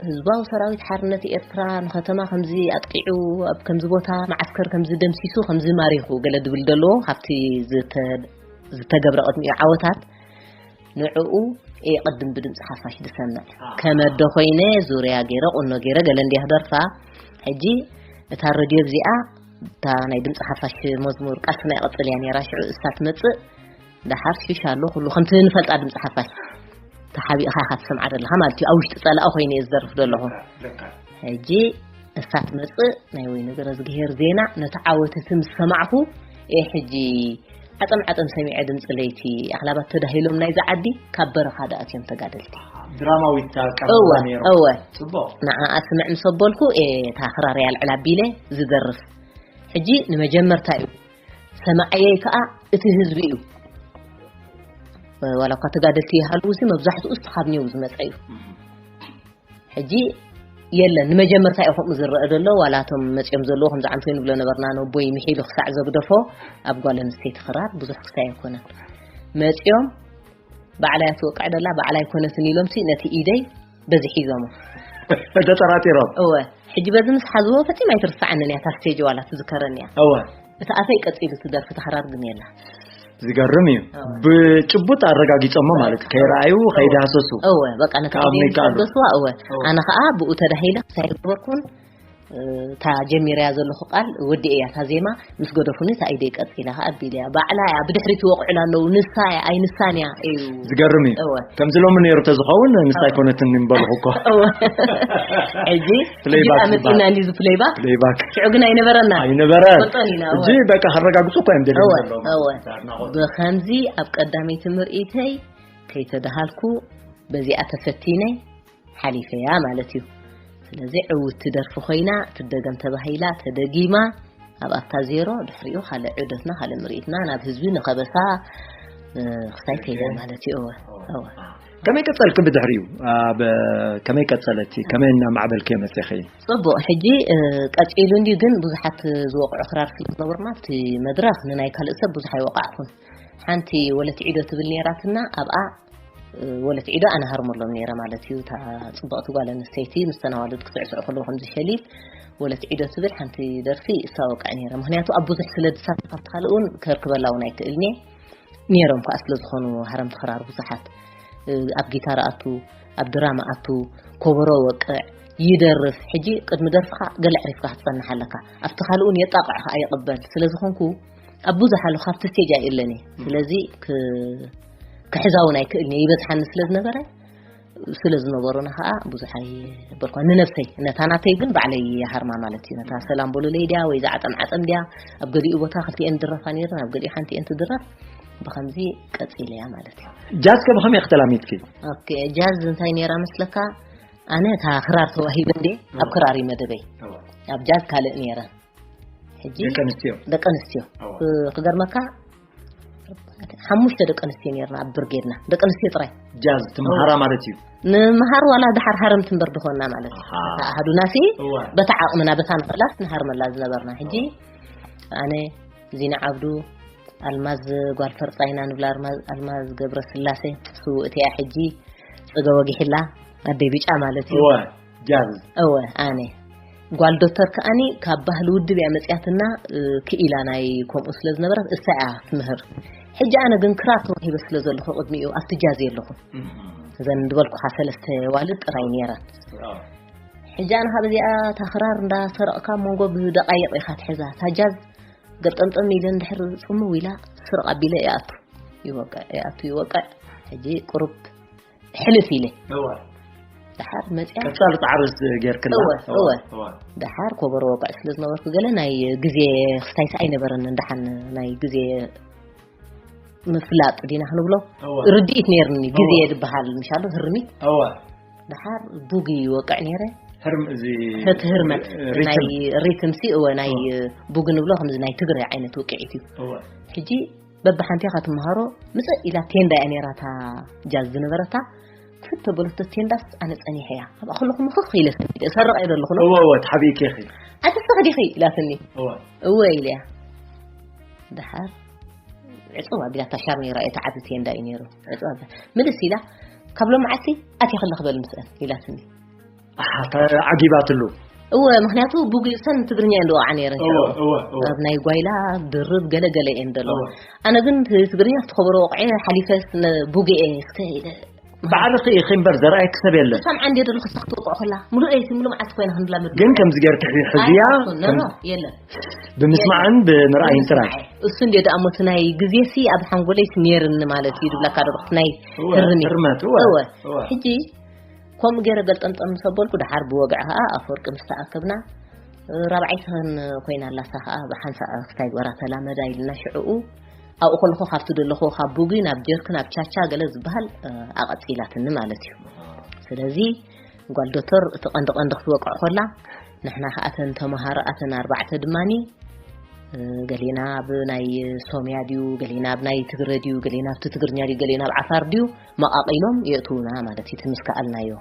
ህዝባዊ ሰራዊት ሓርነት ኤርትራ ንከተማ ከምዚ ኣጥቂዑ፣ ኣብ ከምዚ ቦታ መዓስከር ከምዚ ደምሲሱ፣ ከምዚ ማሪኹ ገለ ድብል ደለዎ ካብቲ ዝተ-፣ ዝተገብረ ቅድሚኡ ዓወታት። ንዕኡ እየ ቅድም ብድምፂ ሓፋሽ ዝሰምዕ። ከመዶ ኮይነ ዙርያ ገይረ ቁኖ ገይረ ገለ እንዲያ ክደርፋ። ሕጂ እታ ረድዮ እዚኣ፣ እታ ናይ ድምፂ ሓፋሽ መዝሙር ቃልስና ይቐፅል እያ ነይራ። ሽዑ እሳ ትመፅእ፣ ደሓር ሽሽ ኣሎ ኩሉ ከምቲ ንፈልጣ ድምፂ ሓፋሽ ተሓቢእኻ ኢኻ ትሰምዓ ዘለኻ ማለት እዩ። ኣብ ውሽጢ ፀላኢ ኮይነ እየ ዝደርፍ ዘለኹ። ሕጂ እሳ ትመፅእ፣ ናይ ወይኒ ገረዝግሄር ዜና፣ ነቲ ዓወት እቲ ምስ ሰማዕኩ እየ ሕጂ ዓጠም ዓጠም ሰሚዐ ድምፂ ለይቲ። ኣኽላባት ተዳሂሎም ናይዛ ዓዲ ካብ በረኻ ደኣትዮም ተጋደልቲ። ድራማዊት እዋ፣ ነይሩ። እወ። ጽቡቕ። ንዓኣ ስምዕ ምስ ኣበልኩ እየ እታ ክራር እያ ኣልዕል ኣቢለ ዝደርፍ። ሕጂ ንመጀመርታ እዩ ሰማዓየይ ከኣ እቲ ህዝቢ እዩ። ዋላ እኳ ተጋደልቲ ይሃልዉ፣ እዚ መብዛሕትኡ እስቲ ካብ ኔው ዝመጸ እዩ። ሕጂ የለን፣ ንመጀመርታ እዩ ከምኡ ዝረአ ዘሎ። ዋላ እቶም መጺኦም ዘለዉ ከምዚ ዓንቶ ንብሎ ነበርና፣ ነቦይ ምሒሉ ክሳዕ ዘግደፎ ኣብ ጓል ኣንስተይቲ ክራር ብዙሕ ክሳይ ኣይኮነን። መጺኦም ባዕላ እያ ትወቅዕ ደላ፣ ባዕላ ኣይኮነትን ኢሎምሲ ነቲ ኢደይ በዚ ሒዞሞ። ተጠራጢሮም። እወ፣ ሕጂ በዚ ምስ ሓዝዎ ፈጺማ ኣይትርሳዓንን እያ፣ እታ ስቴጅ ዋላ ትዝከረኒ እያ። እወ። እቲ ኣፈይ ቀጺሉ እቲ ደርፊ፣ እታ ክራር ግን የላ። ዝገርም እዩ። እወ። ብጭቡጥ ኣረጋጊጾሞ ማለት፣ ከይረኣዩ፣ ከይዳህሰሱ። እወ፣ በቃ ነቲ ክኣምኑ ኢደይ ምስ ይከኣሉ። ሓገዝዋ፣ እወ። እወ። ኣነ ኸኣ ብኡ ተዳሂለ ክሳይ ገበርኩን፣ እታ ጀሚረያ ዘለኹ ቃል ወዲኤያ፣ እታ ዜማ ምስ ገደፉኒ፣ እታ ኢደይ ቀጺላ ኸኣ ኣቢለያ። ባዕላ እያ፣ ብድሕሪት ይወቕዑላ ኣለዉ፣ ንሳ እያ፣ ኣይ ንሳን እያ እዩ። ዝገርም እዩ። እወ። ከምዚ ሎሚ ነይሩ ተዝኸውን፣ ንሳ እወ። ኣይኮነትን ምበልኹ እኮ። እወ። ሕጂ፣ ፕሌይባክ ሕጂ ኣመጺና ይበሃል። እንዲ እዚ ፕሌይባክ? ፕሌይባክ። ሽዑ ግን ኣይነበረና። ኣይነበረ። ወጠን ኢና፣ እወ። ሕጂ በቃ ከረጋግጹ እኮ እዮም ደልዮም እወ፣ ዘለዉ። እወ። ኣድናቖት። ብኸምዚ ኣብ ቀዳመይቲ ምርኢተይ ከይተደሃልኩ፣ በዚኣ ተፈቲነ፣ ሓሊፈያ ማለት እዩ። ስለዚ ዕውቲ ደርፊ ኮይና ትደገም ተባሂላ ተደጊማ፣ ኣብ ኣታ ዜሮ፣ ድሕሪኡ ካልእ ዑደትና፣ ካልእ ምርኢትና ናብ ህዝቢ ንኸበሳ፣ እ፣ ክሳይ ከይዳ ማለት እዩ። እወ፣ እወ። ከመይ ቀጸልክ ብድሕሪኡ? ኣብ፣ ከመይ ቀጸለቲ? ከመይ እናማዕበልክዮ መጺኺ? ጽቡቕ። ሕጂ፣ እ፣ ቀጺሉ እንድዩ፣ ግን ብዙሓት ዝወቕዑ ክራር ስለ ዝነበሩና፣ ኣብቲ መድረኽ ንናይ ካልእ ሰብ ብዙሕ ኣይወቃዕኩን። ሓንቲ ወለት ዒዶ ትብል ነይራትና፣ ኣብኣ ወለት ዒዶ ኣነ ሃርመሎም ነይረ ማለት እዩ። እታ ጽብቕቲ ጓል ኣንስተይቲ ምስ ተን ኣዋልድ ክስዕስዑ ከለዉ ከም ዝሸሊል ወለት ዒዶ ትብል ሓንቲ ደርፊ እሳ ወቅዕ ነይረ። ምኽንያቱ ኣብ ብዙሕ ስለ ዝሳተፍ ኣብቲ ካልእ እውን ከርክበላ እውን ኣይክእልን እየ። ነይሮም ከኣ ስለ ዝኾኑ ሃረምቲ ክራር ብዙሓት፣ እ፣ ኣብ ጊታር ኣቱ፣ ኣብ ድራማ ኣቱ፣ ኮበሮ ወቅዕ፣ ይደርፍ። ሕጂ ቅድሚ ደርፍኻ ገለ ኣዕሪፍካ ክትጸንሕ ኣለካ። ኣብቲ ካልእ እውን የጣቕዕ ከኣ ይቕበል። ስለ ዝኾንኩ ኣብ ብዙሕ ኣለኹ፣ ካብቲ ስቴጅ ኣይእለን እየ። ስለዚ ክ-፣ ክሕዛ እውን ኣይክእልን እየ፣ ይበዝሓኒ ስለ ዝነበረ፣ ስለ ዝነበሩና ከኣ ብዙሕ ኣይበልኳ። ንነብሰይ፣ ነታ ናተይ ግን ባዕለይ ይሃርማ ማለት እዩ። ነታ ሰላም በሉለይ ድያ ወይ እዛ ዓጠም ዓጠም ድያ፣ ኣብ ገሊኡ ቦታ ክልቲኤን ዝድረፋ ነይረን፣ ኣብ ገሊኡ ሓንቲኤን ትድረፍ፣ ብኸምዚ ቀጺለያ ማለት እዩ። ጃዝ ከ ብኸመይ ኢኺ ተላሚድኪ? ኦኬ፣ ጃዝ እንታይ ነይራ መስለካ? ኣነ እታ ክራር ተዋሂበ እንዴ፣ ኣብ ክራር እዩ መደበይ። እወ። ኣብ ጃዝ ካልእ ነይረ። ሕጂ ደቂ ኣንስትዮ? ደቂ ኣንስትዮ። እወ። እ፣ ክገርመካ፣ ሓሙሽተ ደቂ ኣንስትዮ ነይርና ኣብ ብርጌድና። ደቂ ኣንስትዮ ጥራይ። ጃዝ ትምሃራ እወ። ማለት እዩ? ንምሃር ዋላ ድሓር ሃረምቲ እምበር ድኾና ማለት እዩ። ኣሃ። እታ ኣሃዱናሲ እወ። በታ ዓቕምና፣ በታ ንኽእላስ ንሃርመላ ዝነበርና። ሕጂ እወ። ኣነ፣ ዚና ዓብዱ፣ ኣልማዝ ጓል ፈርጻይና ንብላ፣ ኣልማዝ፣ ኣልማዝ ገብረስላሴ፣ ስውእቲ እያ ሕጂ፣ ጽገ ወጊሕላ፣ ኣደይ ብጫ ማለት እዩ። እወ፣ ጃዝ። እወ፣ ኣነ። ጓል ዶክተር ከኣኒ ካብ ባህሊ ውድብ እያ መጽያትና፣ እ፣ ክኢላ ናይ ከምኡ ስለ ዝነበረት፣ እሳ እያ ትምህር። ሕጂ ኣነ ግን ክራር ተዋሂበ ስለ ዘለኹ ቅድሚኡ ኣብቲ ጃዝ የለኹን። እም። እዘን ዝበልኩኻ ሰለስተ ዋልድ ጥራይ ነይረን። እወ። ሕጂ ኣነ ካብ እዚኣ እታ ክራር እንዳሰረቕካ መንጎ ብደቃይቕ ኢኻ ትሕዛ። እታ ጃዝ ገጠምጠም ኢለ እንድሕር ጽምው ኢላ ስርቕ ኣቢለ ይኣቱ ይወቅዕ፣ ይኣቱ ይወቅዕ። ሕጂ ቁሩብ ሕልፍ ኢለ። እወ። ደሓር መጽያ። ቀጻሊ ጻዕሪ ስ-፣ ጌርክላ? እወ፣ እወ፣ እወ። እወ። ደሓር ኮበሮ ወቅዕ ስለ ዝነበርኩ ገለ ናይ ግዜ ክስታይስ ኣይነበረንን። ደሓን ናይ ግዜ ምፍላጥ ዲና ክንብሎ እወ። ርድኢት ነይርኒ። ግዜ እወ። ዝበሃል ምሻሉ ህርሚት። እወ። ደሓር ቡግ ይወቅዕ ነይረ። ህርም-፣ እዚ ህት ህርመት ሪትም። ናይ ሪትም ሲ፣ እወ፣ ናይ እወ። ቡግ ንብሎ ከምዚ ናይ ትግርይ ዓይነት ውቅዒት እዩ። እወ። ሕጂ በብሓንቲኣ ትምሃሮ ምጽእ ኢላ ቴንዳ እያ ነይራ እታ ጃዝ ዝነበረታ። ክፍት ተበለቶ ቴንዳስ ኣነ ጸኒሐ እያ። ኣብኣ ከለኹ ምኽኽ ኢለ ሰሪቐ እየ ዘለኹ። እወ፣ እወ፣ ተሓቢእኪ ኢኺ። ኣቲ ስኺ ዲኺ ኢላትኒ። እወ። እወ ኢለያ። ደሓር ዕጽው ኣቢላ እታ ሻር ነይራ እያ፣ እታ ዓቢ ቴንዳ እዩ ነይሩ። ዕጽው ኣቢላ፣ ምልስ ኢላ፣ ካብ ሎምዓልቲ ኣትየ ከለኺ በሊ ምስአን ኢላትኒ። ዓጊባትሉ። እወ፣ ምክንያቱ ቡጊ ሰን ትግርኛ እየን ዝወቕዓ ነይረን። እወ፣ እወ፣ እወ። ኣብ ናይ ጓይላ ድርብ ገለ ገለ እየን ዘለዋ። እወ። ኣነ ግን እቲ ትግርኛ እቲ ከበሮ ወቕዐ ሓሊፈስ ቡጊ እየ እስከ ኢለ። ባዕልኺ ኢኺ እምበር ዘርኣየኪ ሰብ የለን። ሰምዓ እንድየ ዘለኹ እሳ ክትወቅዖ ከላ። ሙሉእ ለይቲ ሙሉእ መዓልቲ ኮይና ክንላመድ። ግን ከምዚ ጌርኪ ሕዝያ ኣይኮንኩን፣ ኖ፣ ከም- ኖ፣ የለን። ብምስማዕን ብምርኣይን ጥራይ። እሱ እንድየ ደኣ ሞት ናይ ግዜሲ ኣብ ሓንጎለይስ ነይርኒ ማለት እዩ ዝብለካ ደረኽቲ ናይ እወ፣ ህርሚ። ህርመት፣ እወ፣ እወ። እወ። ሕጂ ከምኡ ገይረ ገልጠምጠም ምስ ኣበልኩ፣ ደሓር ብወግዒ ኸኣ ኣፈወርቂ ምስ ተኣከብና፣ ራብዓይቲ ኸን ኮይና ኣላ፣ እሳ ኸኣ ብሓንሳእ ክታይ ግበራ ተላመዳ ኢልና፣ ሽዕኡ ኣብኡ ከለኹ ካብቲ ዘለኹ ካብ ቡጊ ናብ ጀርክ ናብ ቻቻ ገለ ዝበሃል፣ እ፣ ኣቐጺላትኒ ማለት እዩ። ስለዚ ጓል ዶክተር እቲ ቀንዲ ቀንዲ ክትወቅዕ ከላ፣ ንሕና ኸኣ እተን ተመሃሮ ኣተን ኣርባዕተ ድማኒ፣ እ፣ ገሊና ኣብ ናይ ሶምያ ድዩ፣ ገሊና ኣብ ናይ ትግረ ድዩ፣ ገሊና ኣብቲ ትግርኛ ድዩ፣ ገሊና ኣብ ዓፋር ድዩ፣ መቓቒሎም የእትዉና ማለት እዩ። እቲ ምስ ከኣልናዮ።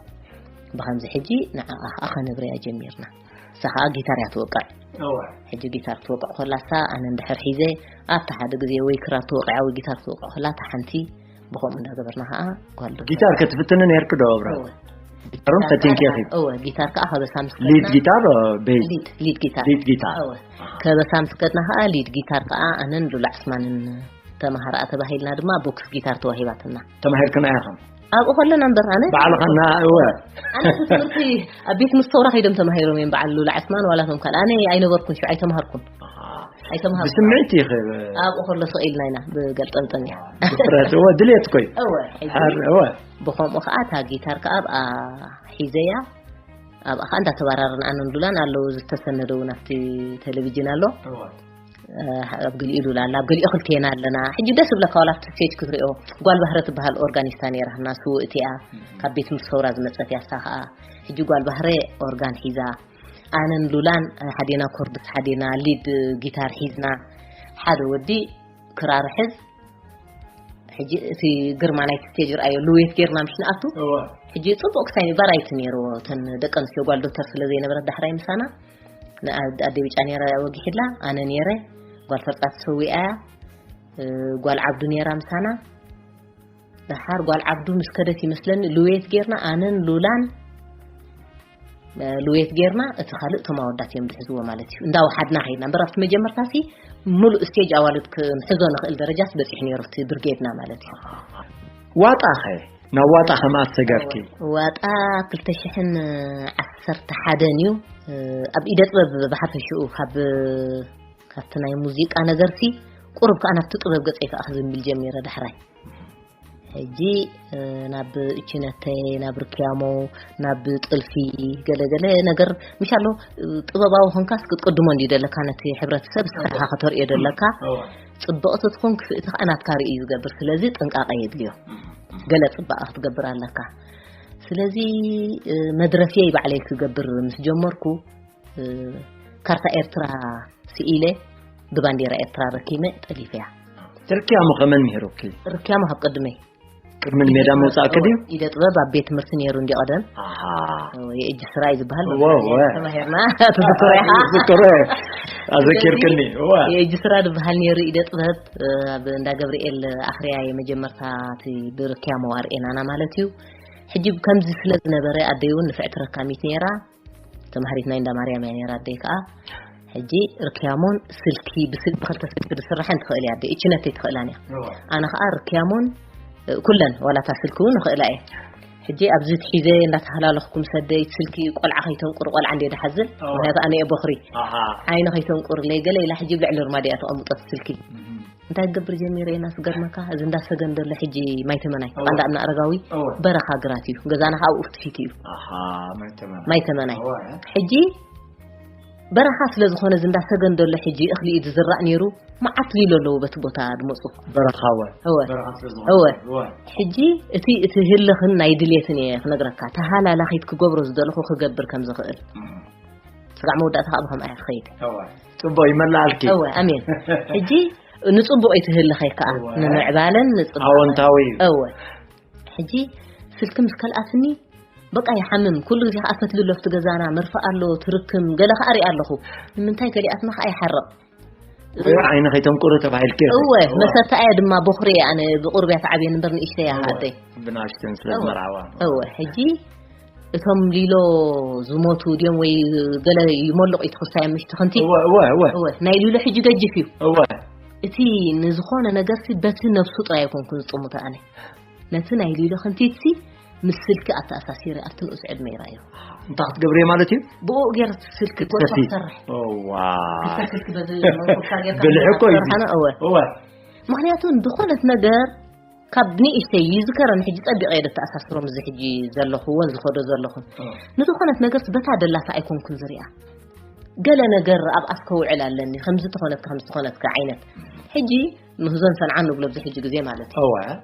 ብኸምዚ ሕጂ ንዓኣ ኸኣ ኸነብርያ ጀሚርና። እሳ ኸኣ ጊታር እያ ትወቅዕ። እወ። ሕጂ ጊታር ክትወቅዕ ከላ እሳ፣ ኣነ እንድሕር ሒዘ፣ ኣብቲ ሓደ ግዜ ወይ ክራር ትወቅዕ እያ ወይ ጊታር ክትወቅዕ ከላ፣ እታ ሓንቲ ብኸምኡ እንዳገበርና ኸኣ ጓል ዶ- ጊታር ክትፍትኒ ነይርኪ ዶ ኣብራ? እወ። ጊታር እውን ፈቲንኪ ኢኺ? እወ፣ ጊታር ከኣ ከበሳ ምስ ሊድ ከድና- ጊታር፣ ኦ፣ ቤዝ? ሊድ፣ ሊድ ጊታር። ሊድ ጊታር። እወ። ከበሳ ምስ ከድና ኸኣ ሊድ ጊታር ከኣ ኣነን ሉላ ዕስማንን ተማሃራ ተባሂልና ድማ ቦክስ ጊታር ተዋሂባትና። ተማሂርክና ኢኹም? ኣብኡ ከለና እምበር ኣነ ባዕልኻ እና-፣ እወ። ኣነ እቲ ትምህርቲ ኣብ ቤት ትምህርቲ ሰውራ ከይዶም ተማሂሮም እዮም በዓል ሉላ ዕስማን ዋላ እቶም ካልእ። ኣነ ኣይነበርኩን፣ ሽዑ ኣይተማሃርኩን። ኣሃ። ኣይተማሃርኩን። ብስምዒት ኢኺ? ኣብኡ ከሎ ስቕ ኢልና ኢና ብገልጠምጠም እያ። ድፍረት፣ እወ፣ ድሌት እኮ እዩ። እወ፣ ሕጂ ሓር-፣ እወ። ብኸምኡ ኸዓ እታ ጊታር ከኣ ኣብኣ ሒዘያ፣ ኣብኣ ኸዓ እንዳተባራረና ኣነን ሉላን ኣለዉ ዝተሰነደ እውን ኣብቲ ቴሌቪዥን ኣሎ። እወ። እ፣ ኣብ ገሊኡ ሉላ ኣላ፣ ኣብ ገሊኡ ክልቴና ኣለና። ሕጂ ደስ ዝብለካ ዋላ ኣብቲ ስቴጅ ክትሪኦ፣ ጓል ባህረ ትበሃል ኦርጋኒስታ ነይራ፣ እና ስውእቲ እያ፣ ካብ ቤት ትምህርቲ ሰውራ ዝመጸት እያ፣ እሳ ኸኣ። ሕጂ ጓል ባህረ ኦርጋን ሒዛ፣ ኣነን ሉላን፣ እ፣ ሓዴና ኮርድስ፣ ሓዴና ሊድ ጊታር ሒዝና፣ ሓደ ወዲ ክራር ሕዝ፣ ሕጂ እቲ ግርማ ናይቲ ስቴጅ ርኣዮ፣ ልዌት ጌርና ምሽ ንኣቱ። እወ። ሕጂ ጽቡቕ ክሳይ ቫራይቲ ነይርዎ፣ እተን ደቂ ኣንስትዮ ጓል ዶክተር ስለ ዘይነበረት ዳሕራይ ምሳና፣ ንኣ-፣ ኣደ ብጫ ነይራ ወጊሕላ፣ ኣነ ነይረ፣ ጓል ፈርጻ ተሰዊኣ እያ፣ እ፣ ጓል ዓብዱ ነይራ ምሳና። ደሓር ጓል ዓብዱ ምስ ከደት ይመስለኒ፣ ልዌት ጌርና፣ ኣነን ሉላን፣ እ፣ ልዌት ጌርና፣ እቲ ካልእ እቶም ኣወዳት እዮም ዝሕዝዎ ማለት እዩ። እንዳወሓድና ከይድና። እምበር ኣብቲ መጀመርታሲ፣ ምሉእ ስቴጅ ኣዋልድ ክንሕዞ ንኽእል ደረጃስ በጺሑ ነይሩ፣ እቲ ብርጌድና ማለት እዩ። ዋጣኸ? ናብ ዋጣ ከም ኣሰጋርኪ? ዋጣ ክልተ ሽሕን ዓሰርተ ሓደን እዩ። ኣብ ኢደ ጥበብ ብሓፈሽኡ ካብ፣ ካብቲ ናይ ሙዚቃ ነገርሲ ቁሩብ ከኣ ናብቲ ጥበብ ገጸይ ከኣ ክዝንብል ጀሚረ ዳሕራይ። ሕጂ፣ እ፣ ናብ እችነተ፣ ናብ ርክያሞ፣ ናብ ጥልፊ፣ ገለ ገለ ነገር፣ ምሻሎ፣ እ፣ ጥበባዊ ኾንካስ ክትቅድሞ እንድዩ ደለካ ነቲ ሕብረተሰብ፣ እስኻ ኢኻ ከተርእዮ ደለካ። እወ። ጽብቕቲ ትኹን ክፍእቲ ከኣ ናትካ ርእዩ ዝገብር። ስለዚ ጥንቃቐ የድልዮ። እም፣ እም። ገለ ጽባቐ ክትገብር ኣለካ። ስለዚ፣ እ፣ መድረፍየይ ባዕለይ ክገብር ምስ ጀመርኩ፣ እ፣ ካርታ ኤርትራ ስኢለ ብባንዴራ ኤርትራ ረኪመ ጠሊፈያ። ርክያሞ ከመን ምሂሩኪ? ርክያሞ ካብ ቅድመይ። ቅድሚ ሜዳ ምውጻእኪ ድዩ? ኢደ ጥበብ ኣብ ቤት ትምህርቲ ነይሩ እንዲ ቀደም። ኣሃ። ኦ፣ የእጅ ስራ እዩ ዝበሃል። እወ፣ እወ። ተማሂርና፣ ትዝክሮ ኢኻ? ዝክሮ። ኣዘኪርክኒ። እወ። የእጅ ስራ ዝበሃል ነይሩ ኢደ ጥበብ፣ እ፣ ኣብ እንዳ ገብርኤል ኣኽርያ የመጀመርታ እቲ ብርክያሞ ኣርእየናና ማለት እዩ። ሕጂ ከምዚ ስለ ዝነበረ ኣደይ እውን ንፍዕቲ ረካሚት ነይራ። ተማሃሪት ናይ እንዳ ማርያም እያ ነይራ ኣደይ ከኣ። ሕጂ ርክያሞን ስልኪ ብስል-፣ ብኽልተ ስልኪ ዝስራሐን ትኽእል እያ ኣደይ። እችነተይ ትኽእላን እያ። እዋ። ኣነ ከኣ ርክያሞን፣ እ፣ ኩለን ዋላ እታ ስልኪ እውን እኽእላ እየ። ሕጂ ኣብዚ ትሒዘ እንዳተሃላለኽኩ ምስ ኣደይ ስልኪ ቆልዓ ከይተንቁር ቆልዓ እንደ ድሓዝል። እዋ። ምኽንያቱ ኣነ እየ ቦኽሪ። ኣሃ። ዓይኒ ከይተንቁርለይ ገለ ኢላ ሕጂ ኣብ ልዕሊ ርማድ እያ ተቐምጦ እቲ ስልኪ። እም። እንታይ ክገብር ጀሚረ ኢና ዝገርመካ፣ እዚ እንዳ ሰገን ዘሎ ሕጂ ማይ ተመናይ፣ እወ። ቀንዲ ኣብነ ኣረጋዊ እወ። በረኻ ግራት እዩ። ገዛና ከዓ ኣብኡ ፊት ፊት እዩ። ኣሃ፣ ማይ ተመናይ። ማይ ተመናይ። እወ። ሕጂ በረኻ ስለ ዝኾነ እዚ እንዳ ሰገን ዘሎ ሕጂ እኽሊ እዩ ዝዝራእ ነይሩ። መዓት ሊሎ ኣለዎ በቲ ቦታ ዝመፁ። በረኻ እወ። እወ። በረኻ ስለ ዝኾነ። እወ። እወ። ሕጂ እቲ፣ እቲ ህልኽን ናይ ድሌትን እየ ክነግረካ። ተሃላላኺት ክገብሮ ዝደለኹ ክገብር ከም ዝኽእል። እም። ስጋዕ መወዳእታ ከዓ ብኸምኣ እያ ትኸይድ። እወ። ጽቡቕ ይመልኣልኪ። እወ፣ ኣሜን። ሕጂ ንጽቡቕ እዩ ትህልኸይ ከዓ። እወ። ንምዕባለን ንጽቡቕ። ኣወንታዊ እዩ። እወ። ሕጂ ስልኪ ምስ ከልኣትኒ በቃ ይሓምም። ኩሉ ግዜ ከዓ ፈትሊ ኣሎ ኣብቲ ገዛና፣ መርፍእ ኣሎ፣ ትርክም፣ ገለ ከዓ ርኢ ኣለኹ። ንምንታይ ከሊኣትና ከዓ ይሓርቕ። ወይ ዓይኒ ከይተንቁሪ ተባሂልኪ ኢኺ። እወ፣ እወ። መሰታ እያ ድማ፣ ቦኽሪ እያ፣ ኣነ ብቑርብ እያ ትዓብየኒ እምበር ንእሽተይ እያ እወ። ኣደይ። ብናእሽተን ስለ እወ። ዝመርዓዋ። እወ፣ ሕጂ እቶም ሊሎ ዝሞቱ ድዮም ወይ ገለ ይመልቕ እዩ ትኽስታዮም ምሽ ትኽንቲ? እወ እወ እወ እወ፣ ናይ ሊሎ ሕጂ ገጅፍ እዩ። እወ እቲ ንዝኾነ ነገርሲ በቲ ነብሱ ጥራይ ኣይኮንኩን ዝጥምቶ ኣነ። ነቲ ናይ ሊሎ ክንቲትሲ ምስ ስልኪ ኣተኣሳሲረ ኣብቲ ንኡስ ዕድመ ይረኣዮ። እንታይ ክትገብሪ ማለት እዩ? ብኡ ገይረ እቲ ስልኪ ክትፈቲ። ጎቶ ክሰርሕ። እዋ ክልተ ስልኪ በዚ መንኮብካ ጌርካ ብልሒ እኮ እዩ። ክትሰርሕ ኣነ፣ እወ። እወ ምኽንያቱ ዝኾነት ነገር ካብ ንእሽተይ ይዝከረን ሕጂ ጸቢቐ እየ ደተኣሳስሮም እዚ ሕጂ ዘለኹዎ ዝኸዶ ዘለኹ። ንዝኾነት ነገርስ በታ ደላታ ኣይኮንኩን ዝሪኣ። ገለ ነገር ኣብ ኣስከውዕል ኣለኒ፣ ከምዚ ተኾነትካ፣ ከምዚ ተኾነትካ ዓይነት። ሕጂ ምህዞን ሰንዓን ንብሎ ኣብዚ ሕጂ ግዜ ማለት እዩ። እወ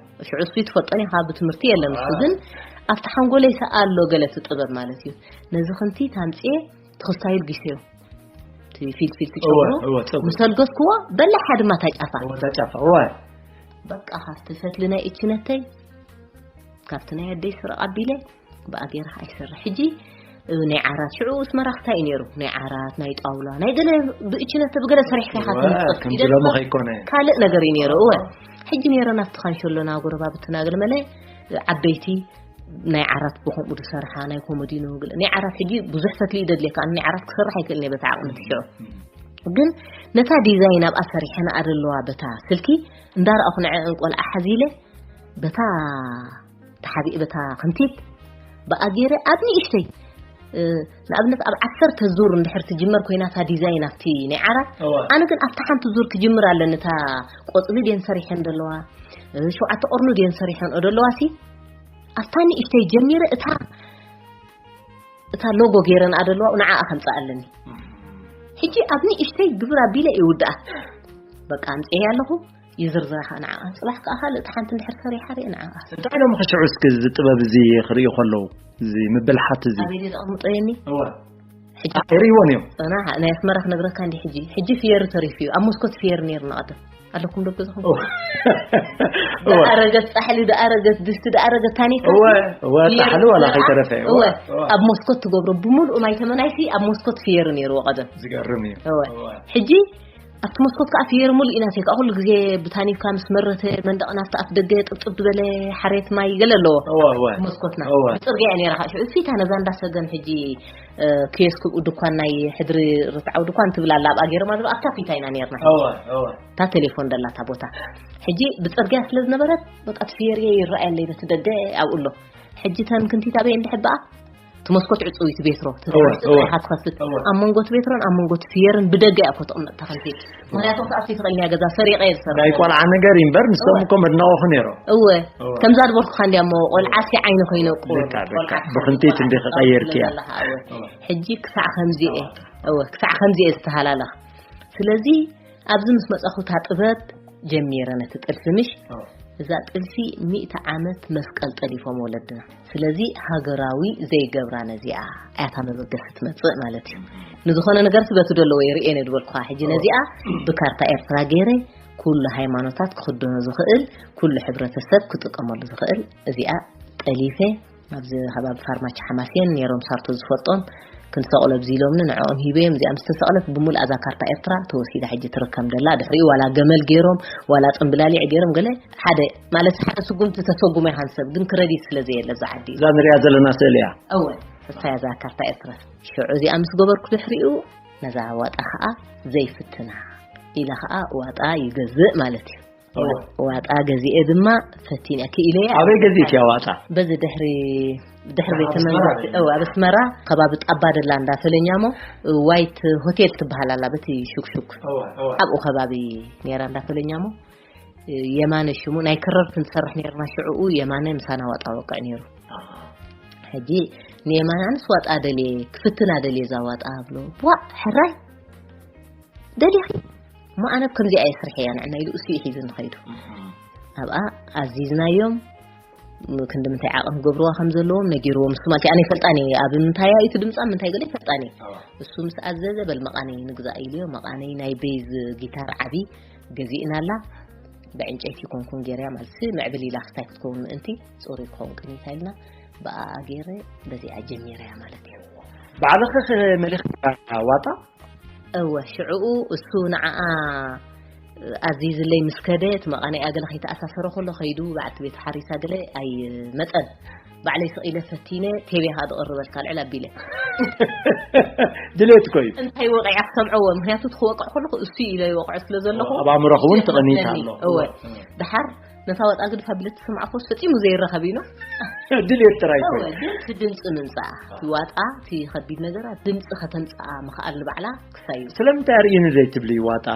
ሽዑ እሱ ትፈልጦን ኢኻ፣ ብትምህርቲ የለን እሱ፣ ግን ኣብቲ ሓንጎለይ ሰኣ ኣሎ ገለ እቲ ጥበብ ማለት እዩ። ነዚ ክንቲት ኣምጽኤ ተኸስታዩ ልጊሰዮ። እቲ ፊልፊል እወ ትጨብሮ እወ ጸጉሪ ምስ ኣልገስክዎ በላሕ ሓድማ ታጫፋ። እወ ታጫፋ እወ በቃ ካብቲ ፈትሊ ናይ እችነተይ፣ ካብቲ ናይ ኣደይ ስረቕ ኣቢለ ብኣ ገይረ ኣይሰርሕ። ሕጂ ናይ ዓራት ሽዑ ኣስመራ ክታይ እዩ ነይሩ፣ ናይ ዓራት፣ ናይ ጣውላ፣ ናይ ገለ ብእችነተ ብገለ ሰሪሕካ ኢኻ እወ ትምጽእ። ከምዚ ኢደ ሎሚ ጥበብ ከይኮነ ካልእ ነገር እዩ ነይሩ። እወ ሕጂ ነይረ ናብቲ ካንሸሎና ጎረባብትና ገለ መለ ዓበይቲ ናይ ዓራት ብኸምኡ ዝሰርሓ ናይ ኮሞዲኖ ገለ ናይ ዓራት ሕጂ ብዙሕ ፈትሊ እዩ ደድልየካ። ኣነ ናይ ዓራት ክሰርሕ ኣይክእልን እየ በቲ ዓቕሚ ትሽዑ። ግን ነታ ዲዛይን ኣብኣ ሰሪሐ ንኣ ዘለዋ በታ ስልኪ እንዳረኣኹ ንዐአን ቆልዓ ሓዚለ በታ ተሓቢእ በታ ክንቲት ብኣ ገይረ ኣብ ንእሽተይ፣ እ፣ ንኣብነት ኣብ ዓሰርተ ዙር እንድሕር ትጅመር ኮይና እታ ዲዛይን ኣብቲ ናይ ዓራት፣ እወ። ኣነ ግን ኣብታ ሓንቲ ዙር ክጅምር ኣለኒ። እታ ቆጽሊ ድየን ሰሪሐን ዘለዋ፣ እ፣ ሸውዓተ ቆርኑ ድየን ሰሪሐን ዘለዋ ሲ ኣብታ ንእሽተይ ጀሚረ እታ እታ ሎጎ ገይረን ኣለዋ ንዓኣ ከምጽእ ኣለኒ። ሕጂ ኣብ ንእሽተይ ግብር ኣቢለ ይውድኣ። በቃ ኣምጽኤ ኣለኹ፣ ይዝርዝራ ኸኣ ንዓኣ። ጽባሕ ከኣ ካልእ እታ ሓንቲ እንድሕር ሰሪሓ ርእ ንዓኣ። እንታይ ኢሎም ክሽዑ እስኪ እዚ ጥበብ እዚ ክርእዩ ከለዉ፣ እዚ ምብልሓት እዚ? ኣበይ ድየ ዘቐምጦ የኒ? እወ። ሕጂ ኣይርእይዎን እዮም። ጽናሕ፣ ናይ ኣስመራ ክነግረካ እንዲ ሕጂ። ሕጂ ፍየሪ ተሪፉ እዩ። ኣብ መስኮት ፍየሪ ነይሩ ንቐደም። ኣለኩም ዶ ገዛኹም? እወ። እወ። ደኣረገት ጻሕሊ፣ ደኣረገት ድስቲ፣ ደኣረገት ታኒካ። እወ፣ እወ፣ ፍየሪ ጻሕሊ ዋላ ነይራ። ከይተረፈ፣ እወ፣ እወ። እወ። ኣብ መስኮት ትገብሮ፣ ብምሉኡ ማይ ተመናይሲ ኣብ መስኮት ፍየሪ ነይርዎ ቀደም። ዝገርም እዩ። እወ። እወ። ሕጂ ኣብቲ መስኮት ከኣ ፍየሪ ሙሉእ ኢና፣ ከኣ ኩሉ ግዜ ብታኒካ ምስ መረተ መንደቕ ናብቲ ኣፍ ደገ ጥብጥብ ዝበለ ሓሬት ማይ ገለ ኣለዎ። እወ፣ እወ። መስኮትና እወ። ብጽርግያ እያ ነይራ፣ ከዓ ሽዑ ፊታ ነዛ እንዳሰገን ሕጂ፣ እ፣ ኪዮስክ ድኳን ናይ ሕድሪ ርትዓዊ ድኳን ትብል ኣላ፣ ኣብኣ ገይሮማ ዝብኣ ኣብታ ፊታ ኢና ነይርና። እወ፣ እወ። እታ ቴሌፎን ደላታ ቦታ። ሕጂ ብጽርግያ ስለ ዝነበረት በቃ እቲ ፍየሪ ይረኣየለይ በቲ ደገ ኣብኡ ኣሎ። ሕጂ ተን ክንቲት ኣበይ እንድሕር በኣ እቲ መስኮት ዕጹው እዩ፣ እቲ ቤትሮ። እቲ እወ፣ መስኮት እወ። ኢኻ ትኸፍት። እወ። ኣብ መንጎ እቲ ቤትሮን ኣብ መንጎ እቲ ፍየርን ብደገ እያ እኮ ተቕምጥ እታ ክንቲት። ምኽንያቱ ክትኣቱ ይትኽእል እያ ገዛ፣ ሰሪቐ እየ ዝሰርቕ። ናይ ቆልዓ ነገር እዩ እምበር፣ ንሶም እወ። እኮ መድነቑኽን ነይሮም። እወ። እወ። እወ። ከምዛ ዝበልኩኻ እንዲያ እሞ ቆልዓ ሲ ዓይኒ ኮይኑ እኮ። በቃ፣ በቃ። ቆልዓ ብክንቲት እንዲኺ ቀይርክያ። ዘለኻ፣ እወ። እወ። ሕጂ ክሳዕ ከምዚ እየ። እወ፣ ክሳዕ ከምዚ እየ ዝተሃላለኽ። ስለዚ ኣብዚ ምስ መጻኹ እታ ጥበብ ጀሚረ ነቲ ጥልፊ ምሽ። እወ። እዛ ጥልፊ ሚእቲ ዓመት መስቀል ጠሊፎም ወለድና። ስለዚ ሃገራዊ ዘይገብራ ነዚኣ እያ እታ መበገሲ ትመጽእ ማለት እዩ። ንዝኾነ ነገርሲ በቲ ደለዎ የርእየ ነድበልኩኻ። ሕጂ ነዚኣ ብካርታ ኤርትራ ገይረ ኩሉ ሃይማኖታት ክኽደኖ ዝኽእል፣ ኩሉ ሕብረተሰብ ክጥቀመሉ ዝኽእል እዚኣ ጠሊፈ ኣብዚ ከባቢ ፋርማቺ ሓማሴን ነይሮም ሳርቶ ዝፈልጦም ክንሰቕሎ ኣብዚ ኢሎምኒ ንዕኦም ሂበዮም። እዚኣ ምስ ተሰቕለት ብምሉእ እዛ ካርታ ኤርትራ ተወሲዳ ሕጂ ትርከብ ደላ። ድሕሪኡ ዋላ ገመል ገይሮም ዋላ ጽምብላሊዕ ገይሮም ገለ ሓደ ማለት ሓደ ስጉምቲ ተሰጉመ ይሃንሰብ ግን ክረዲት ስለ ዘየለ እዛ ዓዲ። እዛ ንሪኣ ዘለና ስእሊ እያ። እወ፣ እሳ እያ እዛ ካርታ ኤርትራ። ሽዑ እዚኣ ምስ ገበርኩ ድሕሪኡ ነዛ ዋጣ ኸኣ ዘይፍትና ኢለ ኸኣ ዋጣ ይገዝእ ማለት እዩ። እወ። ዋጣ ገዚኤ ድማ ፈቲነ ክኢለ እያ። ኣበይ ገዚእክያ ዋጣ? በዚ ድሕሪ ድሕሪ ኣብ ቤተ ኣስመራ መንግስቲ ድዩ? እወ፣ ኣብ ኣስመራ ከባቢ ጣባ ደላ እንዳፈለኛሞ ዋይት ሆቴል ትበሃል ኣላ በቲ ሹክሹክ እወ፣ እወ። ኣብኡ ከባቢ ነይራ እንዳፈለኛሞ የማነ ሽሙ ናይ ክረር ክንሰርሕ ነይርና ሽዕኡ የማነ ምሳና ዋጣ ወቅዕ ነይሩ። ሕጂ ንየማነ ኣንስ ዋጣ ደልየ ክፍትና ደልየ እዛ ዋጣ ብሎ ዋ ሕራይ ደሊኺ እሞ ኣነ ከምዚኣ እየ ስርሐያ ንዕና ኢሉ እሱ እዩ ሒዙ ንኸይዱ ኣብኣ ኣዚዝናዮም ክንዲ ምንታይ ዓቕሚ ክገብርዋ ከም ዘለዎም ነጊርዎም ንሱ ማለት እዩ። ኣነ ይፈልጣን እየ ኣብ ምንታይ እያ እቲ ድምፃ ምንታይ ገለ ይፈልጣን እየ። እሱ ምስ ኣዘዘ በል መቓነይ ንግዛእ ኢልዮ መቓነይ ናይ ቤዝ ጊታር ዓቢ ገዚእናላ ብዕንጨይቲ ኮንኩን ገይረያ ማለት ሲ ምዕብል ኢላ ክስታይ ክትከውን ምእንቲ ፅሩይ ክኸውን ቅኒታ ኢልና ብኣኣ ገይረ በዚኣ ጀሚረያ ማለት እዩ። ባዕልኺ መሊኽያ ዋጣ? እወ ሽዕኡ እሱ ንዓኣ ኣዚዝለይ ምስ ከደ፣ እቲ መቓንያ ገለ ከይተኣሳሰረ ከሎ ከይዱ፣ በዓልቲ ቤት ሓሪሳ ገለ ኣይመጸን። ባዕለይ ስቕ ኢለ ፈቲነ፣ ቴቤ ከኣ ዝቐርበልካ ልዕል ኣቢለ። ድሌት ኮዩ። እንታይ ወቂዓ ክሰምዐዎ፣ ምኽንያቱ እቲ ክወቅዕ ከለኹ እሱ ኢለ ይወቅዖ ስለ ዘለኹ። ኣብ ኣእምሮኹ እውን ትቕኒት ኣሎ። እወ። ድሓር ነታ ዋጣ ግድፋ ብለ ትስምዓ ፎስ ፈጺሙ ዘይረኸብ እዩ። ድሌት ጥራይ ኮዩ። እወ፣ ግን እቲ ድምፂ ምምፃኣ፣ እቲ ዋጣ፣ እቲ ከቢድ ነገራት፣ ድምፂ ከተምፅኣ ምኽኣል ንባዕላ ክሳዩ። ስለምንታይ ኣርእዩኒ ዘይትብሊ ዋጣ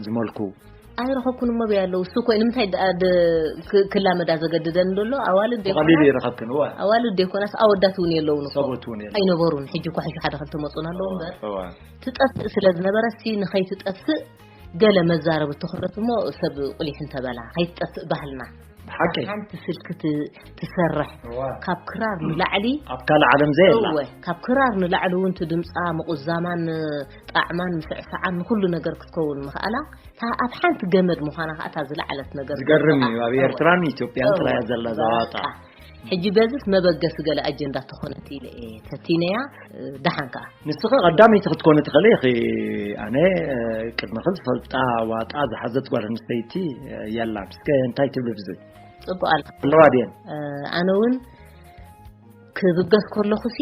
ዝመልኩ? ኣይረኸብኩን እሞ በይ ኣለዉ። እሱ ኮይ ንምንታይ ደኣ ድ-፣ ክ-፣ ክላመዳ ዘገድደን ዘሎ? ኣዋልድ ደይኮና? ብቐሊሉ ይረኸብክን፣ እወ። ኣዋልድ ደይኮናስ ኣወዳት እውን የለውን እኮ። ሰብኡት እውን የለውን። ኣይነበሩን። ሕጂ እኳ ሕጂ ሓደ ክልተ መጹን ኣለዉ እምበር። እወ። ትጠፍእ ስለ ዝነበረሲ ንኸይትጠፍእ ገለ መዛረቢ ተኾነት እሞ ሰብ ቁሊሕ እንተበላ፣ ከይትጠፍእ ባህልና። ብሓቂ። ሓንቲ ስልኪ ት-፣ ትሰርሕ። እወ። ካብ ክራር ንላዕሊ ኣብ ካልእ ዓለም ዘየላ። እወ፣ ካብ ክራር ንላዕሊ እውን እቲ ድምጻ ምቑዛማን ጣዕማን ምስዕሳዓን ንኹሉ ነገር ክትከውን ምኽኣላ፣ እታ ኣብ ሓንቲ ገመድ ምዃና ከኣ እታ ዝለዓለት ነገር ዝገርም ዘብርቓ። እዩ። ኣብ እወ። ኤርትራን ኢትዮጵያን እወ። ጥራይ እያ ዘላ እዛ ዋጣ። በቃ። ሕጂ በዚስ መበገሲ ገለ ኣጀንዳ ተኾነት ኢለ እየ ፈቲነያ፣ እ፣ ደሓን ከኣ። ንስኺ ቀዳመይቲ ክትኮኒ ትኽእሊ ኢኺ። ኣነ፣ እ፣ ቅድሚኺ ዝፈልጣ ዋጣ ዝሓዘት ጓል ኣንስተይቲ፣ እ፣ የላን። እስከ እንታይ ትብሊ ብዚ? ጽቡቕ ኣልካ። ኣለዋ ድየን? እ፣ ኣነ እውን ክብገስ ከለኹሲ